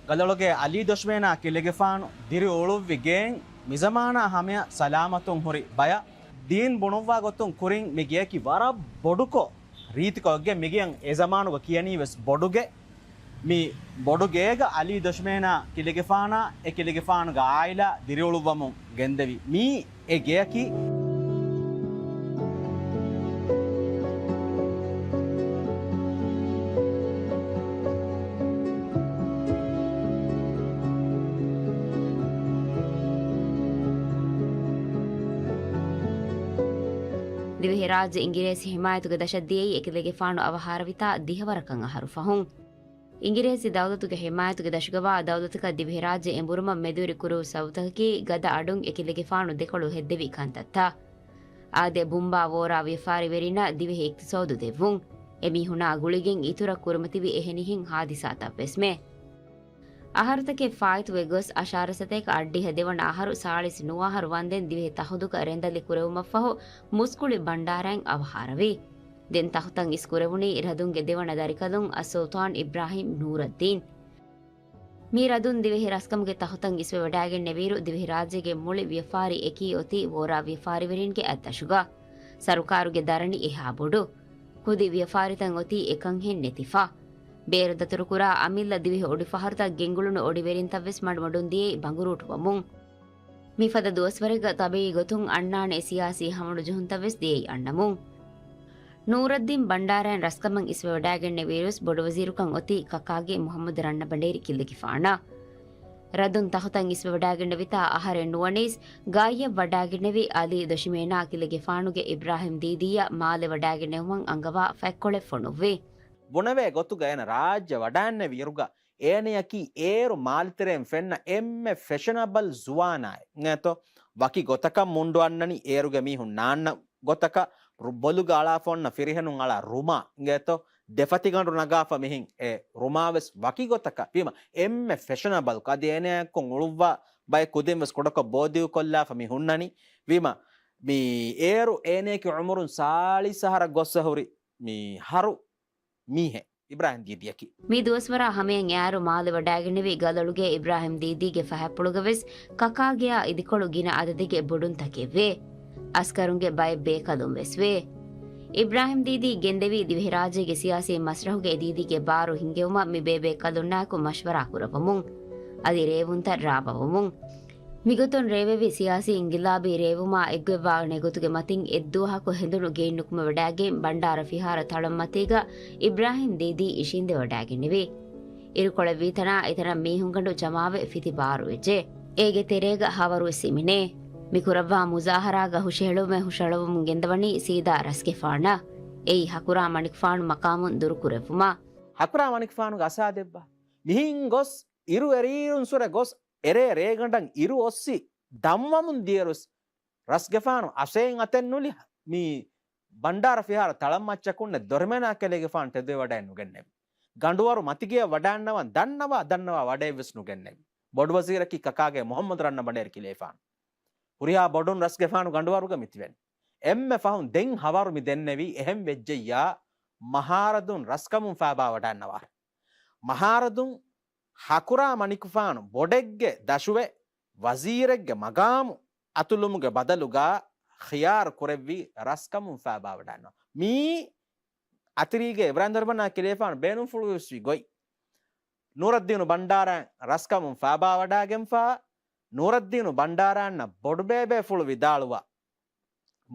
ގަލޮޅުގެ އަލީ ދޮށުމޭނާ ކިލެގެފާނު ދިރިއުޅުއްވި ގެއިން މިޒަމާނާ ހަމަޔަށް ސަލާމަތުން ހުރި ބަޔަށް ދީން ބުނުއްވާ ގޮތުން ކުރިން މި ގެޔަކީ ވަރަށް ބޮޑުކޮށް ރީތިކޮށްގެ މިގެޔަށް އެ ޒަމާނުގަ ކިޔަނީ ވެސް ބޮޑުގެ. މި ބޮޑު ގޭގަ އަލީ ދޮށުމޭނާ ކިލެގެފާނާ އެ ކިލެގެފާނުގެ އާއިލާ ދިރިއުޅުއްވަމުން ގެންދެވި މީ އެ ގެޔަކީ. ދިވެހިރާއްޖެ އިނގިރޭސި ހިމާޔަތުގެ ދަށަށް ދިޔައީ އެކިލެގެފާނު އަވަހާރަވިތާ ދިހަވަރަކަށް އަހަރު ފަހުން. އިނގިރޭސި ދައުލަތުގެ ހިމާޔަތުގެ ދަށުގަވާ ދައުލަތަކަށް ދިވެހިރާއްޖެ އެނބުރުމަށް މެދުވެރި ކުރެވު ސަބަބުތަކަކީ ގަދަ އަޑުން އެކިލެގެފާނު ދެކޮޅު ހެއްދެވި ކަންތައްތައް. އާދެ، ބުނބާ ވޯރާ ވިޔަފާރިވެރިންނަށް ދިވެހި އިޤްތިޞާދު ދެއްވުން. އެމީހުނާ ގުޅިގެން އިތުރަށް ކުރިމަތިވި އެހެނިހެން ހާދިސާތައްވެސްމެ. އަހަރުތަކެއް ފާއިތުވެ ގޮސް، އަށާރަ ސަތޭކަ އަށްޑިހަ ދެވަނަ އަހަރު ސާޅީސް ނުވަ އަހަރު ވަންދެން ދިވެހި ތަހުދުގަ ރެނދަލި ކުރެވުމަށްފަހު މުސްކުޅި ބަންޑާރައިން އަވަހާރަވި. ދެން ތަހުތައް އިސް ކުރެވުނީ ރަދުންގެ ދެވަނަ ދަރިކަލުން އައްސުލްޠާން އިބްރާހިމް ނޫރައްދީން. މި ރަދުން ދިވެހި ރަސްކަމުގެ ތަހުތައް އިސްވެވަޑައިގެންނެވިއިރު، ދިވެހިރާއްޖޭގެ މުޅި ވިޔަފާރި އެކީ އޮތީ ވޯރާ ވިޔަފާރިވެރިންގެ އަތްދަށުގަ. ސަރުކާރުގެ ދަރަނި އެހާ ބޮޑު. ކުދި ވިޔަފާރިތައް އޮތީ އެކަންހެން ނެތިފަ. ބޭރު ދަތުރުކުރާ އަމިއްލަ ދިވެހި އޮޑިފަހަރުތައް ގެންގުޅުނު އޮޑިވެރިންތައްވެސް މަޑުމަޑުން ދިޔައީ ބަނގުރޫޓުވަމުން. މިފަދަ ދުވަސްވަރެއްގަ ޠަބީޢީ ގޮތުން އަންނާނެ ސިޔާސީ ހަމަނުޖެހުންތައްވެސް ދިޔައީ އަންނަމުން. ނޫރައްދީން ބަންޑާރައިން ރަސްކަމަށް އިސްވެވަޑައިގެންނެވިއިރުވެސް ބޮޑުވަޒީރުކަން އޮތީ ކަކާގެ މުޙައްމަދު ރަންނަބަނޑޭރި ކިލެގެފާނަށް. ރަދުން ތަހުތައް އިސްވެވަޑައިގެންނެވިތާ އަހަރެއް ނުވަނީސް، ގާތްއަށް ވަޑައިގެންނެވި އަލީ ދޮށިމޭނާ ކިލެގެފާނުގެ އިބްރާހިމް ދީދީއަށް މާލެ ވަޑައިގެންނެވުމަށް އަންގަވާ ފަތްކޮޅެއް ފޮނުއްވި. ބުނެވޭ ގޮތުގަ އޭނަ ރާއްޖެ ވަޑައިންނެވި އިރުގަ އޭނަޔަކީ އޭރު މާލެތެރެއިން ފެންނަ އެންމެ ފެޝަނަބަލް ޒުވާނާއެއް އިނގޭތޯ. ވަކި ގޮތަކަށް މުންޑު އަންނަނީ އޭރުގެ މީހުން ނާންނަ ގޮތަކަށް، ރު-، ބޮލުގަ އަޅާފަ އޮންނަ ފިރިހެނުން އަޅާ ރުމާ އިނގޭތޯ. ދެފަތިގަނޑު ނަގާފަ މިހެން އެ ރުމާވެސް ވަކި ގޮތަކަށް. ވީމަ އެންމެ ފެޝަނަބަލްކޮށް އަދި އޭނަޔަކުން އުޅުއްވާ ބައެއް ކުދިންވެސް ކުޑަކޮށް ބޯދިގުކޮށްލާފަ މި ހުންނަނީ. ވީމަ މި އޭރު އޭނަޔަކީ އުމުރުން ސާޅީސް އަހަރަށް ގޮއްސަ ހުރި މި ހަރު މީހެއް އިބްރާހިމް ދީދީއަކީ. މި ދުވަސްވަރާ ހަމަޔަށް އެއާރު މާލެ ވަޑައިގެންނެވި ގަލޮޅުގޭ އިބްރާހިމް ދީދީގެ ފަހަތްޕުޅުގަވެސް ކަކާގެޔާ އިދިކޮޅު ގިނަ އަދަދެއްގެ ބޮޑުންތަކެއްވޭ. އަސްކަރުންގެ ބައެއް ބޭކަލުންވެސްވޭ. އިބްރާހިމް ދީދީ ގެންދެވީ ދިވެހިރާއްޖޭގެ ސިޔާސީ މަސްރަހުގަ އެ ދީދީގެ ބާރު ހިންގެވުމަށް މި ބޭބޭކަލުންނާއެކު މަޝްވަރާ ކުރައްވަމުން. އަދި ރޭވުންތައް ރާވަވަމުން. މިގޮތުން ރޭވެވި ސިޔާސީ އިންގިލާބީ ރޭވުމާ އެއްގޮތްވާނެ ގޮތުގެ މަތިން އެއްދުވަހަކު ހެނދުނު ގެއިން ނުކުމެވަޑައިގެން ބަންޑާރަ ފިހާރަ ތަޅަންމަތީގަ އިބްރާހިމް ދީދީ އިށީނދެވަޑައިގެންނެވި. އިރުކޮޅެއްވީތަނާ އެތަނަށް މީހުންގަނޑު ޖަމާވެ ފިތި ބާރުވެއްޖެ. އޭގެ ތެރޭގަ ހަވަރުވެސް ހިމެނޭ. މި ކުރައްވާ މުޒާހަރާގަ ހުށަހެޅުމެއް ހުށަހަޅަވަމުން ގެންދަވަނީ ސީދާ ރަސްގެފާނަށް. އެއީ ހަކުރާ މަނިކުފާނު މަޤާމުން ދުރުކުރެއްވުމަށް. ހަކުރާ މަނިކުފާނުގެ އަސާ ދެއްވާ. މިހެން ގޮސް އިރު އެރީރުންސުރެ ގޮސް އެރޭ ރޭގަނޑަށް އިރު އޮއްސި ދަންވަމުން ދިޔަރުސް ރަސްގެފާނު އަސޭން އަތެއް ނުލި މި ބަންޑާރަ ފިހާރަ ތަޅަންމައްޗަކުންނެ ދޮރިމަނާ ކެލޭގެފާނު ތެދުވެވަޑައެއް ނުގެންނެވި. ގަނޑުވަރު މަތިގެޔަށް ވަޑާންނަވަން ދަންނަވާ ދަންނަވާ ވަޑައެއްވެސް ނުގެންނެވި. ބޮޑުވަޒީރަކީ ކަކާގެ މުޙައްމަދު ރަންނަ ބަނޑޭރި ކިލޭފާނު. ހުރިހާ ބޮޑުން ރަސްގެފާނު ގަނޑުވަރުގަ މިތިބެން. އެންމެ ފަހުން ދެން ހަވަރު މި ދެންނެވީ އެހެން ވެއްޖެއްޔާ މަހާރަދުން ރަސްކަމުން ފާބާވަޑާންނަވާ. މަހާރަދުން ހަކުރާ މަނިކުފާނު ބޮޑެއްގެ ދަށުވެ ވަޒީރެއްގެ މަގާމު އަތުލުމުގެ ބަދަލުގަ ޚިޔާރު ކުރެއްވީ ރަސްކަމުން ފާބާވަޑާންނަވާ. މީ އަތިރީގެ އިބްރާހިމް ދޮރިމަނާ ކިލޭފާނު ބޭނުންފުޅުވެސްވި ގޮތް. ނޫރައްދީނު ބަންޑާރައިން ރަސްކަމުން ފާބާވަޑާގެންފާ، ނޫރައްދީނު ބަންޑާރައިންނަށް ބޮޑުބޭބޭފުޅު ވިދާޅުވާ،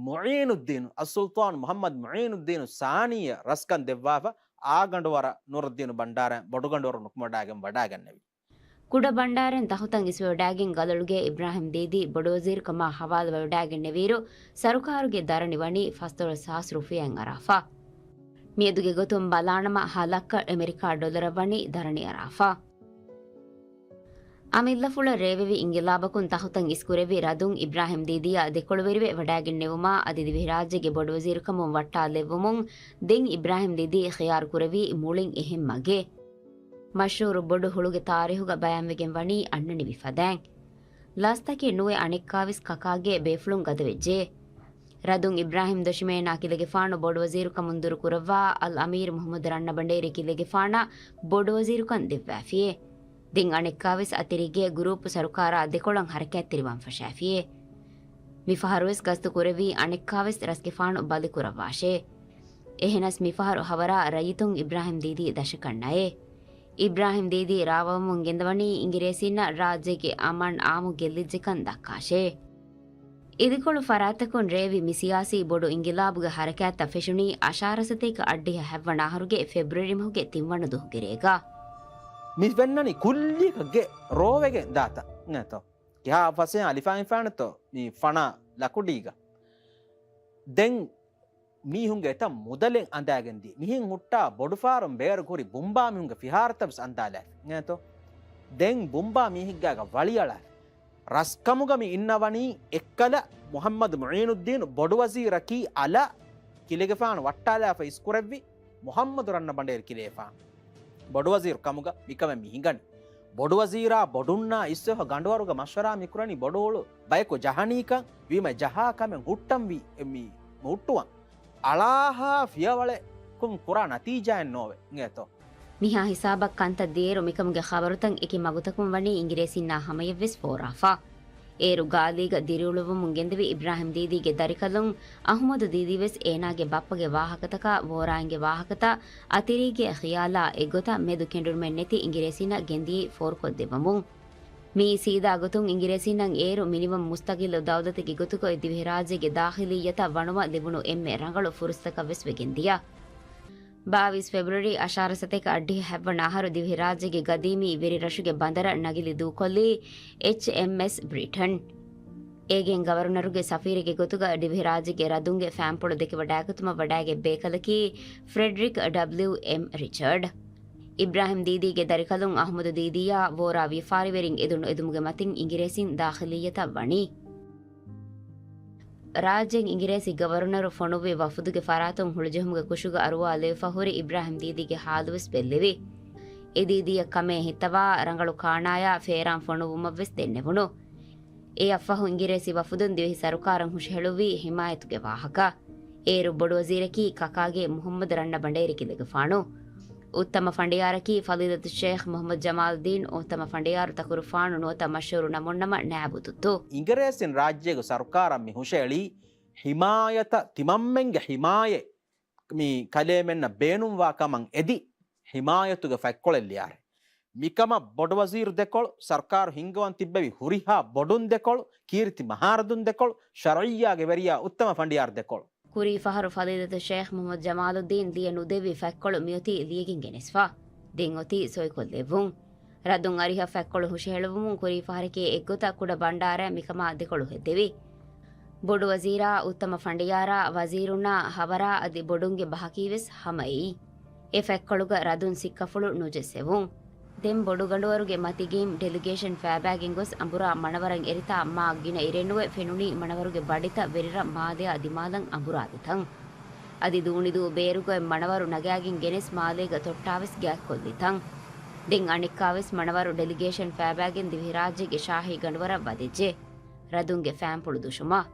މުޢީނުއްދީނު، އައްސުލްޠާން މުޙައްމަދު މުޢީނުއްދީނު ސާނީއަށް ރަސްކަން ދެއްވާފަ، އާ ގަނޑުވަރަށް ނޫރައްދީނު ބަންޑާރައިން ބޮޑުގަނޑުވަރު ނުކުމެވަޑާގެން ވަޑާގަންނެވި. ކުޑަ ބަންޑާރައިން ތަހުތައް އިސްވެވަޑާގެން ގަލޮޅުގެ އިބްރާހިމް ދީދީ ބޮޑުވަޒީރުކަމާ ހަވާލުވެވަޑާގެންނެވިއިރު، ސަރުކާރުގެ ދަރަނި ވަނީ ފަސްދޮޅަސް ހާސް ރުފިޔާއިން އަރާފަ. މިއަދުގެ ގޮތުން ބަލާނަމަ، ހަ ލައްކަ އެމެރިކާ ޑޮލަރަށް ވަނީ ދަރަނި އަރާފަ. އަމިއްލަފުޅަށް ރޭވެވި އިންގިލާބަކުން ތަހުތައް އިސްކުރެއްވި ރަދުން އިބްރާހިމް ދީދީއާ ދެކޮޅުވެރިވެ ވަޑާގެންނެވުމާ އަދި ދިވެހިރާއްޖޭގެ ބޮޑުވަޒީރުކަމުން ވައްޓާލެއްވުމުން ދެން އިބްރާހިމް ދީދީ ޚިޔާރު ކުރެއްވީ މުޅިން އެހެން މަގެއް. މަޝްހޫރު ބޮޑު ހުޅުގެ ތާރީހުގަ ބަޔާންވެގެން ވަނީ އަންނަނިވި ފަދައިން. ލަސްތަކެއް ނުވެ އަނެއްކާވެސް ކަކާގެ ބޭފުޅުން ގަދަވެއްޖެ. ރަދުން އިބްރާހިމް ދޮށިމޭނާ ކިލެގެފާނު ބޮޑުވަޒީރުކަމުން ދުރުކުރައްވާ އަލްއަމީރު މުޙައްމަދު ރަންނަބަނޑޭރި ކިލެގެފާނަށް ބޮޑުވަޒީރުކަން ދެއްވާފިޔޭ. ދެން އަނެއްކާވެސް އަތިރީގެ ގުރޫޕު ސަރުކާރާ ދެކޮޅަށް ހަރަކާތްތެރިވާން ފަށާފިޔޭ. މިފަހަރުވެސް ގަސްތު ކުރެއްވީ އަނެއްކާވެސް ރަސްގެފާނު ބަލިކުރައްވާށޭ. އެހެނަސް މިފަހަރު ހަވަރާ ރައްޔިތުން އިބްރާހިމް ދީދީ ދަށަކަށް ނައޭ. އިބްރާހިމް ދީދީ ރާވަމުން ގެންދަވަނީ އިނގިރޭސީންނަށް ރާއްޖޭގެ އަމަން އާއްމު ގެއްލިއްޖެކަން ދައްކާށޭ. އިދިކޮޅު ފަރާތްތަކުން ރޭވި މި ސިޔާސީ ބޮޑު އިންގިލާބުގެ ހަރަކާތްތައް ފެށުނީ އަށާރަ ސަތޭކަ އަށްޑިހަ ހަތްވަނަ އަހަރުގެ ފެބްރުއަރީ މަހުގެ ތިންވަނަ ދުވަހުގެ ރޭގަ. މި ފެންނަނީ ކުއްލިއަކަށް ގެ ރޯވެގެން ދާތަ ނޭތޯ. ކިހާ ފަސޭހަ އަލިފާ އިންފާނެތޯ މި ފަނާ ލަކުޑީގަ. ދެން މީހުންގެ އެތައް މުދަލެއް އަނދާގެން ދިޔަ. މިހެން ހުއްޓާ ބޮޑުފާރުން ބޭރު ކުރި ބުނބާ މީހުންގެ ފިހާރަތައް ވެސް އަންދާލާފި. އެނގޭތޯ؟ ދެން ބުނބާ މީހެއްގާގަ ވަޅިއަޅާފި. ރަސްކަމުގަ މި އިންނަވަނީ އެއްކަލަ މުޙައްމަދު މުޢީނުއްދީނު ބޮޑުވަޒީރަކީ އަލަށް ކިލެގެފާނު ވައްޓާލާފަ އިސްކުރެއްވި މުޙައްމަދު ރަންނަ ބަނޑޭރި ކިލޭފާނު. ބޮޑުވަޒީރު ކަމުގަ މިކަމެއް މި ހިނގަނީ. ބޮޑުވަޒީރާ ބޮޑުންނާ އިސްވެފަ ގަނޑުވަރުގަ މަޝްވަރާ މިކުރަނީ ބޮޑު ހުޅު ބަޔަކު ޖަހަނީކަން ވީމަ ޖަހާ ކަމެއް ހުއްޓަން ވީ އެ މި ހުއްޓުވަން. އަޅާހާ ފިޔަވަޅެއްކުން ކުރާ ނަތީޖާއެއް ނޯވެ. އިނގޭތޯ؟ މިހާ ހިސާބަށް ކަންތައް ދިޔައިރު މިކަމުގެ ޚަބަރުތައް އެކި މަގުތަކުން ވަނީ އިނގިރޭސިންނާ ހަމަޔަށްވެސް ފޯރާފަ. އޭރު ގާލީގަ ދިރިއުޅުއްވަމުން ގެންދެވި އިބްރާހިމް ދީދީގެ ދަރިކަލުން އަޙްމަދު ދީދީވެސް އޭނާގެ ބައްޕަގެ ވާހަކަތަކާ ވޯރާއިންގެ ވާހަކަތައް އަތިރީގެ ޚިޔާލާ އެއްގޮތަށް މެދު ކެނޑުންމެއް ނެތި އިނގިރޭސިންނަށް ގެންދިޔައީ ފޯރުކޮށްދެއްވަމުން. މިއީ ސީދާ ގޮތުން އިނގިރޭސިންނަށް އޭރު މިނިވަން މުސްތަގިއްލު ދައުލަތެއްގެ ގޮތުގައި ދިވެހިރާއްޖޭގެ ދާޚިލިއްޔަތަށް ވަނުމަށް ލިބުނު އެންމެ ރަނގަޅު ފުރުސަތަކަށް ވެސް ވެގެންދިޔަ. ބާވީސް ފެބްރުއަރީ އަށާރަ ސަތޭކަ އަށްޑިހަ ހަތްވަނަ އަހަރު ދިވެހިރާއްޖޭގެ ގަދީމީ ވެރިރަށުގެ ބަނދަރަށް ނަގިލި ދޫކޮށްލީ އެޗްއެމްއެސް ބްރިޓަން. އޭގެން ގަވަރުނަރުގެ ސަފީރެއްގެ ގޮތުގަ ދިވެހިރާއްޖޭގެ ރަދުންގެ ފައިންޕުޅު ދެކެވަޑައިގަތުމަށް ވަޑައިގެން ބޭކަލަކީ ފްރެޑްރިކް ޑަބްލިއު އެމް ރިޗަޑް. އިބްރާހިމް ދީދީގެ ދަރިކަލުން އަޙްމަދު ދީދީއާ ވޯރާ ވިޔަފާރިވެރިން އެދުނު އެދުމުގެ މަތިން އިނގިރޭސިން ދާޚިލިއްޔަތަށް ވަނީ. ރާއްޖޭން އިނގިރޭސި ގަވަރުނަރު ފޮނުއްވި ވަފުދުގެ ފަރާތުން ހުޅުޖެހުމުގެ ކުށުގަ އަރުވާލެވިފަ ހުރި އިބްރާހިމް ދީދީގެ ހާލުވެސް ބެއްލެވި. އެ ދީދީއަށް ކަމޭ ހިއްތަވާ ރަނގަޅު ކާނާޔާ ފޭރާން ފޮނުއްވުމަށްވެސް ދެންނެވުނު. އެއަށްފަހު އިނގިރޭސި ވަފުދުން ދިވެހި ސަރުކާރަށް ހުށަހެޅުއްވީ ހިމާޔަތުގެ ވާހަކަ. އޭރު ބޮޑުވަޒީރަކީ ކަކާގެ މުޙައްމަދު ރަންނަ ބަނޑޭރި ކިލެގެފާނު. އުއްތަމަ ފަނޑިޔާރަކީ ފަޟީލަތު ޝޭޚް މުޙައްމަދު ޖަމާލުއްދީން، އުއްތަމަ ފަނޑިޔާރު ތަކުރުފާނު ނުވަތަ މަޝްހޫރު ނަމުންނަމަ ނާއިބު ތުއްތު. އިނގިރޭސިން ރާއްޖޭގެ ސަރުކާރަށް މި ހުށައެޅީ ހިމާޔަތަށް ތިމަންމެންގެ ހިމާޔަތް މި ކަލޭމެންނަށް ބޭނުންވާ ކަމަށް އެދި ހިމާޔަތުގެ ފަތްކޮޅެއް ލިޔާރޭ. މިކަމަށް ބޮޑުވަޒީރު ދެކޮޅު، ސަރުކާރު ހިންގަވަން ތިއްބެވި ހުރިހާ ބޮޑުން ދެކޮޅު، ކީރިތި މަހާރަދުން ދެކޮޅު، ޝަރުޢިއްޔާގެ ވެރިޔާ އުއްތަމަ ފަނޑިޔާރު ދެކޮޅު. ކުރީ ފަހަރު ފަޟީލަތު ޝޭޚް މުޙައްމަދު ޖަމާލުއްދީން ލިޔެ ނުދެއްވި ފަތްކޮޅު މިއޮތީ ލިޔެގެން ގެނެސްފަ. ދެން އޮތީ ސޮއިކޮށްލެއްވުން. ރަދުން އަރިހަށް ފަތްކޮޅު ހުށަހެޅުވުމުން ކުރީ ފަހަރަކީ އެއްގޮތަށް ކުޑަ ބަންޑާރައަށް މިކަމާ ދެކޮޅު ހެއްދެވި. ބޮޑުވަޒީރާ، އުއްތަމަ ފަނޑިޔާރާ، ވަޒީރުންނާ، ހަވަރާ އަދި ބޮޑުންގެ ބަހަކީވެސް ހަމައެއީ. އެ ފަތްކޮޅުގަ ރަދުން ސިއްކަފުޅު ނުޖެއްސެވުން. ދެން ބޮޑުގަނޑުވަރުގެ މަތިގެއިން ޑެލިގޭޝަން ފައިބާގެން ގޮސް އަނބުރާ މަނަވަރަށް އެރިތާ މާ ގިނަ އިރެއްނުވެ ފެނުނީ މަނަވަރުގެ ބަޑިތައް ވެރިރަށް މާލެއާ ދިމާލަށް އަނބުރާލިތަން. އަދި ދޫނިދޫ ބޭރުގައި މަނަވަރު ނަގާގެން ގެނެސް މާލޭގަ ތޮއްޓާވެސް ގާތްކޮށްލިތަން. ދެން އަނެއްކާވެސް މަނަވަރު ޑެލިގޭޝަން ފައިބާގެން ދިވެހިރާއްޖޭގެ ޝާހީ ގަނޑުވަރަށް ވަދެއްޖެ. ރަދުންގެ ފައިންޕުޅު ދުށުމަށް.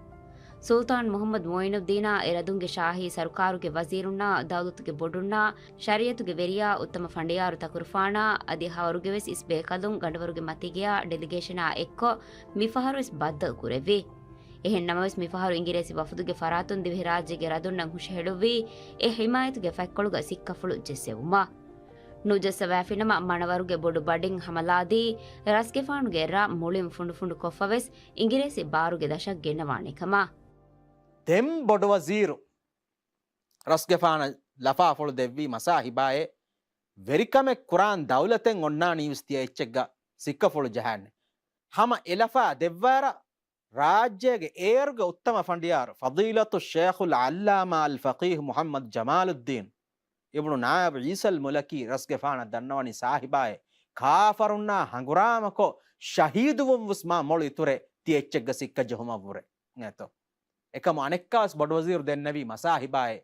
ސުލްޠާން މުޙައްމަދު މުޢީނުއްދީނާ އެ ރަދުންގެ ޝާހީ ސަރުކާރުގެ ވަޒީރުންނާ، ދައުލަތުގެ ބޮޑުންނާ، ޝަރީޢަތުގެ ވެރިޔާ، އުއްތަމަ ފަނޑިޔާރު ތަކުރުފާނާ އަދި ހަވަރުގެވެސް އިސް ބޭކަލުން ގަނޑުވަރުގެ މަތީގެޔާ ޑެލިގޭޝަނާ އެއްކޮށް މިފަހަރުވެސް ބައްދަލު ކުރެއްވި. އެހެން ނަމަވެސް މިފަހަރު އިނގިރޭސި ވަފުދުގެ ފަރާތުން ދިވެހިރާއްޖޭގެ ރަދުންނަށް ހުށަހެޅުއްވީ އެ ޙިމާޔަތުގެ ފަތްކޮޅުގަ ސިއްކަފުޅު ޖެއްސެވުމަށް. ނުޖައްސަވާފިނަމަ މަނަވަރުގެ ބޮޑު ބަޑިން ހަމަލާދީ، ރަސްގެފާނުގެ ރަށް މުޅިން ފުނޑުފުނޑު ކޮށްފަވެސް އިނގިރޭސި ބާރުގެ ދަށަށް ގެންނަވާނެ ކަމަށް. ދެން ބޮޑުވަޒީރު ރަސްގެފާނަށް ލަފާފުޅު ދެއްވީ މަސާހިބާއޭ، ވެރިކަމެއް ކުރާން ދައުލަތެއް އޮންނާނީވެސް ތިޔަ އެއްޗެއްގަ ސިއްކަފުޅު ޖަހާނެ. ހަމަ އެ ލަފާ ދެއްވާރަށް ރާއްޖޭގެ އޭރުގެ އުއްތަމަ ފަނޑިޔާރު ފަޟީލަތުއް ޝޭޚުލް ޢައްލާމާ އަލް ފަޤީހު މުޙައްމަދު ޖަމާލުއްދީން އިބްނު ނާއިބު ޢީސަލް މުލަކީ ރަސްގެފާނަށް ދަންނަވަނީ ސާހިބާއޭ، ކާފަރުންނާ ހަނގުރާމަކޮށް ޝަހީދުވުން ވެސް މާ މޮޅު އިތުރޭ ތިޔަ އެއްޗެއްގަ ސިއްކަ ޖެހުމަށްވުރެ އެތޯ. އެކަމު އަނެއްކާވެސް ބޮޑުވަޒީރު ދެންނެވީ މަސާހިބާއޭ،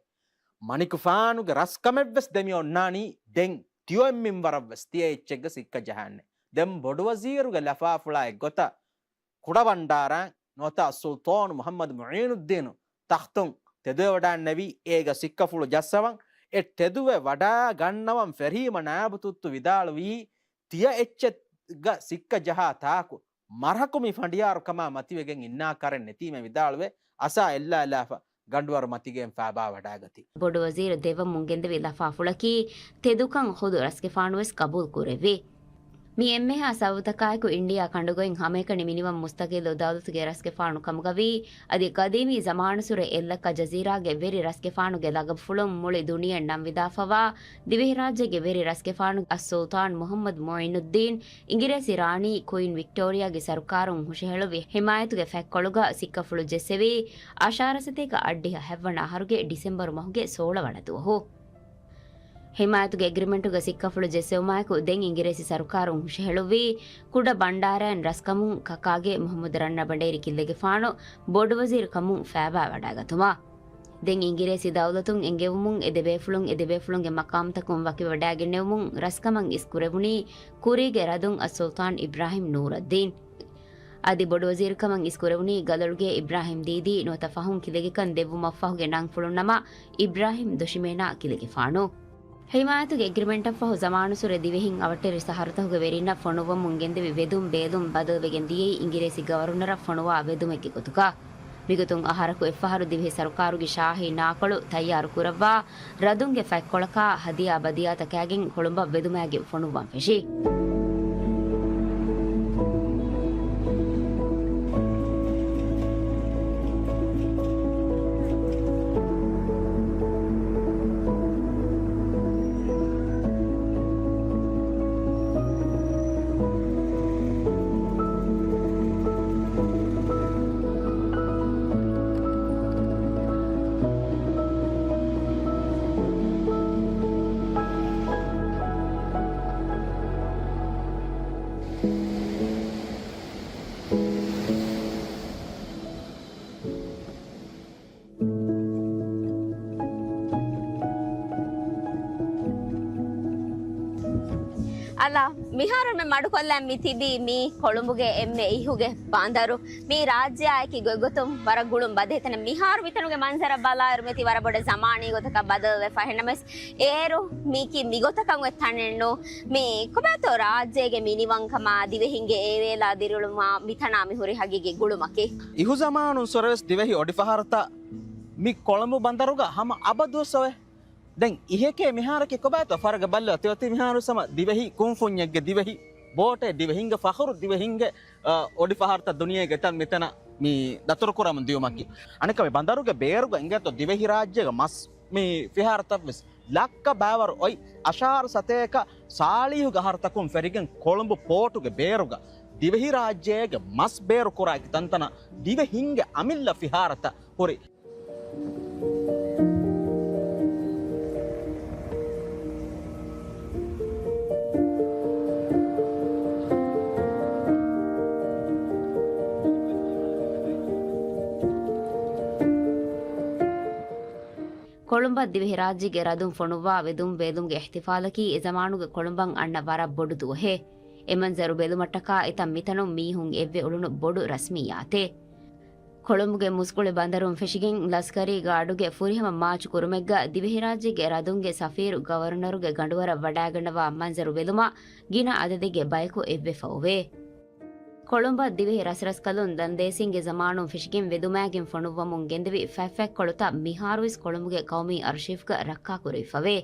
މަނިކުފާނުގެ ރަސްކަމެއްވެސް ދެމި އޮންނާނީ ދެން ތިޔޮއެއްމިން ވަރަށްވެސް ތިޔަ އެއްޗެއްގަ ސިއްކަ ޖަހާނެ. ދެން ބޮޑުވަޒީރުގެ ލަފާފުޅާ އެއްގޮތަށް ކުޑަބަންޑާރައިން ނުވަތަ ސުލްޠާނު މުޙައްމަދު މުޢީނުއްދީނު ތަޚްތުން ތެދުވެވަޑައިންނެވީ އޭގަ ސިއްކަފުޅު ޖައްސަވަން. އެ ތެދުވެ ވަޑާ ގަންނަވަން ފެށީމަ ނާއިބު ތުއްތު ވިދާޅުވީ، ތިޔަ އެއްޗެއްގަ ސިއްކަ ޖަހާ ތާކު މަރަކު މި ފަނޑިޔާރު ކަމާ މަތިވެގެން އިންނާ ކަރެއް ނެތީމޭ ވިދާޅުވެ، އަސާ އެއްލާލާފަ ގަނޑުވަރު މަތިގެއިން ފާބާ ވަޑާގަތީ. ބޮޑުވަޒީރު ދެއްވަމުން ގެންދެވި ލަފާފުޅަކީ ތެދުކަން ޚުދު ރަސްގެފާނުވެސް ގަބޫލު ކުރެއްވި. މި އެންމެހާ ސަބަބުތަކާއެކު އިންޑިއާ ކަނޑުގައި ހަމައެކަނި މިނިވަން މުސްތަޤިއްލު ދައުލަތުގެ ރަސްގެފާނު ކަމުގަވީ، އަދި ޤަދީމީ ޒަމާނުއްސުރެ އެއްލައްކަ ޖަޒީރާގެ ވެރި ރަސްގެފާނުގެ ލަގަބުފުޅުން މުޅި ދުނިޔެއަށް ނަން ވިދާފަވާ ދިވެހިރާއްޖޭގެ ވެރި ރަސްގެފާނު އައްސުލްޠާން މުޙައްމަދު މުޢީނުއްދީން އިނގިރޭސި ރާނީ ކުއިން ވިކްޓޯރިއާގެ ސަރުކާރުން ހުށަހެޅުއްވި ޙިމާޔަތުގެ ފަތްކޮޅުގަ ސިއްކަފުޅު ޖެއްސެވީ އަށާރަ ސަތޭކަ އަށްޑިހަ ހަތްވަނަ އަހަރުގެ ޑިސެމްބަރު މަހުގެ ސޯޅަ ވަނަ ދުވަހު. ޙިމާޔަތުގެ އެގްރިމެންޓުގަ ސިއްކަފުޅު ޖެއްސެވުމާއެކު ދެން އިނގިރޭސި ސަރުކާރުން ހުށަހެޅުއްވީ ކުޑަ ބަންޑާރައިން ރަސްކަމުން ކަކާގެ މުޙައްމަދު ރަންނަބަނޑޭރި ކިއްލެގެފާނު ބޮޑުވަޒީރު ކަމުން ފައިބާވަޑައިގަތުމަށް. ދެން އިނގިރޭސި ދައުލަތުން އެންގެވުމުން އެ ދެބޭފުޅުން އެ ދެބޭފުޅުންގެ މަޤާމްތަކުން ވަކިވެވަޑައިގެންނެވުމުން ރަސްކަމަށް އިސް ކުރެވުނީ ކުރީގެ ރަދުން އައްސުލްޠާން އިބްރާހިމް ނޫރައްދީން. އަދި ބޮޑުވަޒީރުކަމަށް އިސް ކުރެވުނީ ގަލޮޅުގޭ އިބްރާހިމް ދީދީ ނުވަތަ ފަހުން ކިލެގެކަން ދެއްވުމަށްފަހުގެ ނަންފުޅުން ނަމަ އިބްރާހިމް ދޮށިމޭނާ ކިލެގެފާނު. ޙިމާޔަތުގެ އެގްރިމެންޓަށްފަހު ޒަމާނުއްސުރެ ދިވެހިން އަވަށްޓެރި ސަހަރުތަކުގެ ވެރިންނަށް ފޮނުއްވަމުން ގެންދެވި ވެދުން ބޭލުން ބަދަލުވެގެން ދިޔައީ އިނގިރޭސި ގަވަރުނަރަށް ފޮނުވާ ވެދުމެއްގެ ގޮތުގަ. މިގޮތުން އަހަރަކު އެއްފަހަރު ދިވެހި ސަރުކާރުގެ ޝާހީ ނާކޮޅު ތައްޔާރު ކުރައްވާ ރަދުންގެ ފަތްކޮޅަކާ ހަދިޔާ ބަދިޔާތަކާގެން ކޮޅުނބަށް ވެދުމާގެން ފޮނުއްވަން ފެށީ. އަލާ، މިހާރު މި މަޑުކޮށްލަން މި ތިބީ މީ ކޮޅުނބުގެ އެންމެ އިހުގެ ބަނދަރު. މީ ރާއްޖެއާއެކީ ގޮތްގޮތުން ވަރަށް ގުޅުން ބަދޭތަނެއް. މިހާރު މިތަނުގެ މަންޒަރަށް ބަލާއިރު މިތި ވަރަށް ބޮޑަށް ޒަމާނީ ގޮތަކަށް ބަދަލުވެފަ. އެހެންނަމަވެސް އޭރު މީކީ މިގޮތަކަށް އޮތް ތަނެއްނު. މީ ކޮބާތޯ ރާއްޖޭގެ މިނިވަންކަމާ ދިވެހިންގެ އޭވޭލާ ދިރިއުޅުމާ މިތަނާ މި ހުރި ހަގީގީ ގުޅުމަކީ؟ އިހުޒަމާނުން ސޮރަވެސް ދިވެހި އޮޑިފަހަރުތައް މި ކޮޅުނބު ބަނދަރުގަ ހަމަ އަބަދުވެސް އޮވޭ. ދެން އިހެކޭ މިހާރަކީ ކޮބާތޯ ފަރަގަ ބައްލަ ތިއޮތީ މިހާރު ސަމަ ދިވެހި ކުންފުންޏެއްގެ ދިވެހި ބޯޓެއް ދިވެހިންގެ ފަޚުރު ދިވެހިންގެ، އަ، އޮޑިފަހަރުތައް ދުނިޔޭގެ ތަން މިތަނަށް މި ދަތުރުކުރަމުން ދިޔުމަކީ. އަނެއްކަމެއް ބަނދަރުގެ ބޭރުގަ އިނގޭތޯ ދިވެހިރާއްޖޭގެ މަސް މި ފިހާރަތައްވެސް ލައްކަ ބައިވަރު އޮތް އަށާރަ ސަތޭކަ ސާޅީހުގެ އަހަރުތަކުން ފެށިގެން ކޮޅުނބު ޕޯޓުގެ ބޭރުގަ ދިވެހިރާއްޖޭގެ މަސް ބޭރުކުރާ އެކި ތަންތަނަށް ދިވެހިންގެ އަމިއްލަ ފިހާރަތައް ހުރި. ކޮޅުނބަށް ދިވެހިރާއްޖޭގެ ރަދުން ފޮނުއްވާ ވެދުން ބޭލުމުގެ އިޙްތިފާލަކީ އެޒަމާނުގެ ކޮޅުނބަށް އަންނަ ވަރަށް ބޮޑު ދުވަހެއް. އެ މަންޒަރު ބެލުމަށްޓަކާ އެތަން މިތަނުން މީހުން އެއްވެ އުޅުނު ބޮޑު ރަސްމިއްޔާތެއް. ކޮޅުނބުގެ މުސްކުޅި ބަނދަރުން ފެށިގެން ލަސްކަރީ ގާޑުގެ ފުރިހަމަ މާޗު ކުރުމެއްގަ ދިވެހިރާއްޖޭގެ ރަދުންގެ ސަފީރު ގަވަރނަރުގެ ގަނޑުވަރަށް ވަޑައިގަންނަވާ މަންޒަރު ބެލުމަށް ގިނަ އަދަދެއްގެ ބަޔަކު އެއްވެފަ އޮވޭ. ކޮޅުނބަށް ދިވެހި ރަސްރަސްކަލުން ދަންދޭސިންގެ ޒަމާނުން ފެށިގެން ވެދުމާގެން ފޮނުއްވަމުން ގެންދެވި ފަތްފަތްކޮޅުތައް މިހާރުވެސް ކޮޅުނބުގެ ޤައުމީ އަރްޝީފްގަ ރައްކާކުރެވިފަވޭ.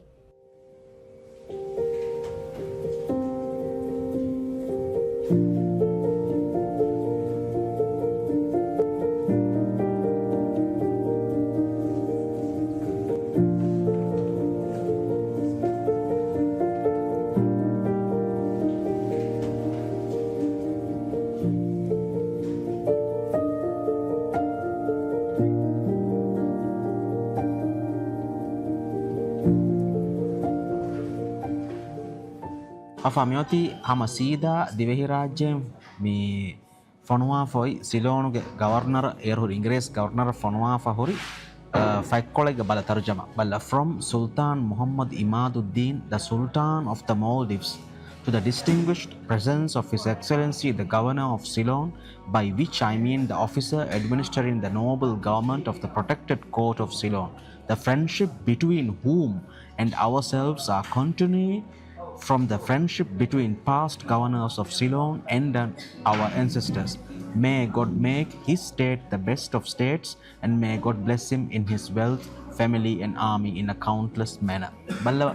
އަފާ މިއޮތީ ހަމަ ސީދާ ދިވެހިރާއްޖެ މި ފޮނުވާފަ އޮތް ސިލޯނުގެ ގަވަރނަރ، އޭރު ހުރި އިނގިރޭސި ގަވަރނަރ ފޮނުވާފަ ހުރި، އަ، ފަތްކޮޅެއްގެ ބަލަ ތަރުޖަމާ. ބަލަ، from Sultan Muhammad Imaduddin, the Sultan of the Maldives, to the distinguished presence of His Excellency the Governor of Ceylon, by which I mean the officer administering the noble government of the protected court of Ceylon, the friendship between whom and ourselves are continuing from the friendship between past governors of Ceylon and, uh, our ancestors. May God make his state the best of states, and may God bless him in his wealth, family and army in a countless manner. ބައްލަވަ،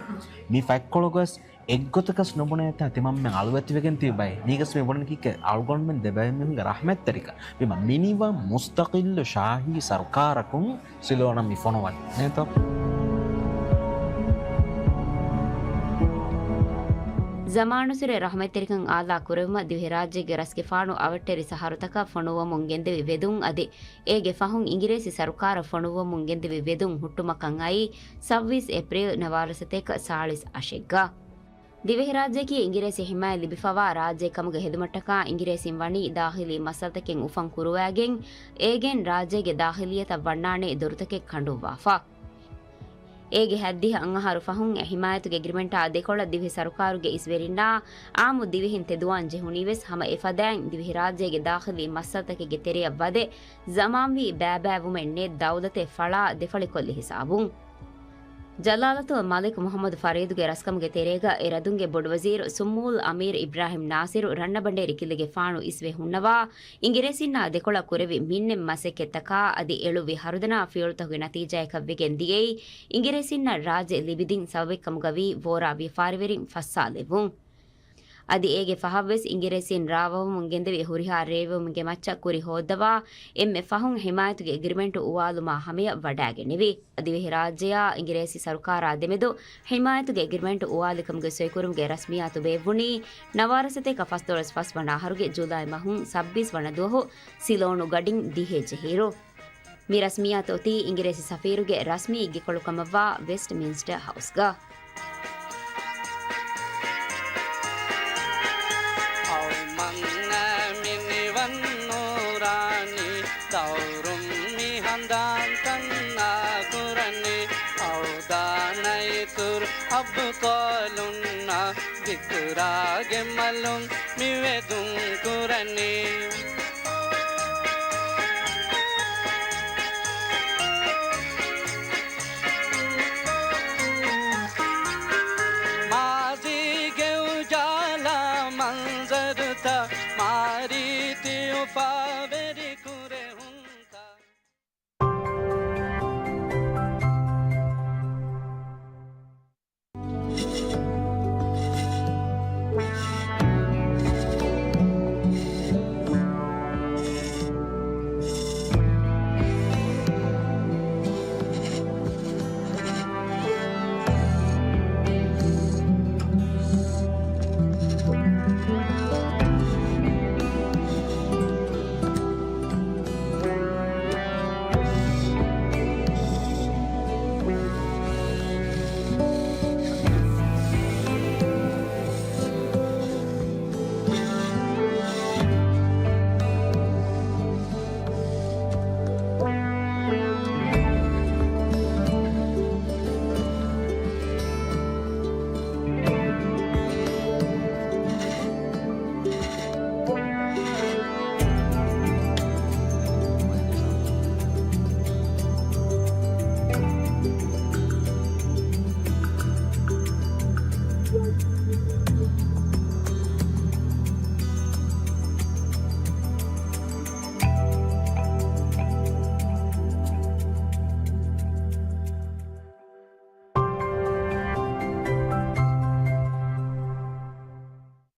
މި ފަތްކޮޅުގަސް އެއްގޮތަކަސް ނުބުނޭތާ ތިމަންމެން އަޅުވެތިވެގެން ތިބި ބައެއް. މީގަސް މި ބުނަނީ ކީކޭ؟ އަޅުގަނޑުމެން ދެބައިމީހުންގެ ރަޙްމަތްތެރިކަން. މި މިނިވަން މުސްތަޤިއްލު ޝާހީ ސަރުކާރަކުން ސިލޯނަށް މި ފޮނުވަނީ ނޭތޯ؟ ޒަމާނުސުރެ ރަޙްމަތްތެރިކަން އާލާ ކުރެވުމަށް ދިވެހިރާއްޖޭގެ ރަސްގެފާނު އަވަށްޓެރި ޝަހަރުތަކަށް ފޮނުއްވަމުން ގެންދެވި ވެދުން އަދި އޭގެ ފަހުން އިނގިރޭސި ސަރުކާރަށް ފޮނުއްވަމުން ގެންދެވި ވެދުން ހުއްޓުމަކަށް އައީ ސައްބީސް އޭޕްރީލް ނަވާރަސަތޭކަ ސާޅީސް އަށެއްގަ. ދިވެހިރާއްޖެއަކީ އިނގިރޭސި ހިމާޔަތް ލިބިފަވާ ރާއްޖެ ކަމުގެ ހެދުމަށްޓަކާ އިނގިރޭސިން ވަނީ ދާޚިލީ މައްސަލަތަކެއް އުފަން ކުރުވައިގެން، އޭގެން ރާއްޖޭގެ ދާޚިލިއްޔަތަށް ވަންނާނޭ ދޮރުތަކެއް ކަނޑުއްވާފަ. އޭގެ ހަތްދިހަ އަށް އަހަރު ފަހުން އެ ހިމާޔަތުގެ އެގްރިމެންޓާ ދެކޮޅަށް ދިވެހި ސަރުކާރުގެ އިސްވެރިންނާ އާއްމު ދިވެހިން ތެދުވާން ޖެހުނީވެސް ހަމަ އެފަދައިން ދިވެހިރާއްޖޭގެ ދާޚިލީ މައްސަލަތަކެއްގެ ތެރެއަށް ވަދެ ޒަމާންވީ ބައިބައިވުމެއް ނެތް ދައުލަތެއް ފަޅާ ދެފަޅިކޮށްލި ހިސާބުން. ޖަލާލަތު މަލިކް މުޙައްމަދު ފަރީދުގެ ރަސްކަމުގެ ތެރޭގަ އެ ރަދުންގެ ބޮޑުވަޒީރު ސުމޫލް އަމީރު އިބްރާހިމް ނާސިރު ރަންނަބަނޑޭރި ކިލެގެފާނު އިސްވެ ހުންނަވާ، އިނގިރޭސިންނާ ދެކޮޅަށް ކުރެވި މިންނެއް މަސައްކަތްތަކާ އަދި އެޅުއްވި ހަރުދަނާ ފިޔަވަޅުތަކުގެ ނަތީޖާއަކަށްވެގެން ދިޔައީ، އިނގިރޭސިންނަށް ރާއްޖެ ލިބިދިން ސަބަބެއްކަމުގަވީ ވޯރާ ވިޔަފާރިވެރިން ފައްސާލެއްވުން. އަދި އޭގެ ފަހަށްވެސް އިނގިރޭސިން ރާވަމުން ގެންދެވި ހުރިހާ ރޭވުމުގެ މައްޗަށް ކުރި ހޯއްދަވާ އެންމެ ފަހުން ހިމާޔަތުގެ އެގްރިމެންޓު އުވާލުމާ ހަމަޔަށް ވަޑައިގެންނެވި. ދިވެހިރާއްޖެއާ އިނގިރޭސި ސަރުކާރާ ދެމެދު ހިމާޔަތުގެ އެގްރިމެންޓު އުވާލިކަމުގެ ސޮއިކުރުމުގެ ރަސްމިއްޔާތު ބޭއްވުނީ ނަވާރަސަތޭކަ ފަސްދޮޅަސް ފަސް ވަނަ އަހަރުގެ ޖުލައި މަހުން ސައްބީސް ވަނަ ދުވަހު ސިލޯނު ގަޑިން ދިހައެއް ޖެހިއިރު. މި ރަސްމިއްޔާތު އޮތީ އިނގިރޭސި ސަފީރުގެ ރަސްމީ އިއްޔެކޮޅުކަމަށްވާ ވެސްޓްމިންސްޓަރ ހައުސްގަ. އައު މަންނަ މިނިވަން ނޫރާނީ، ދައުރުން މި ހަނދާން ތަންނާ ކުރަނީ، އައު ދާނައިތުރު އަބްޠާލުންނާ ޛިކުރާގެ މަލުން މި ވެދުން ކުރަނީ.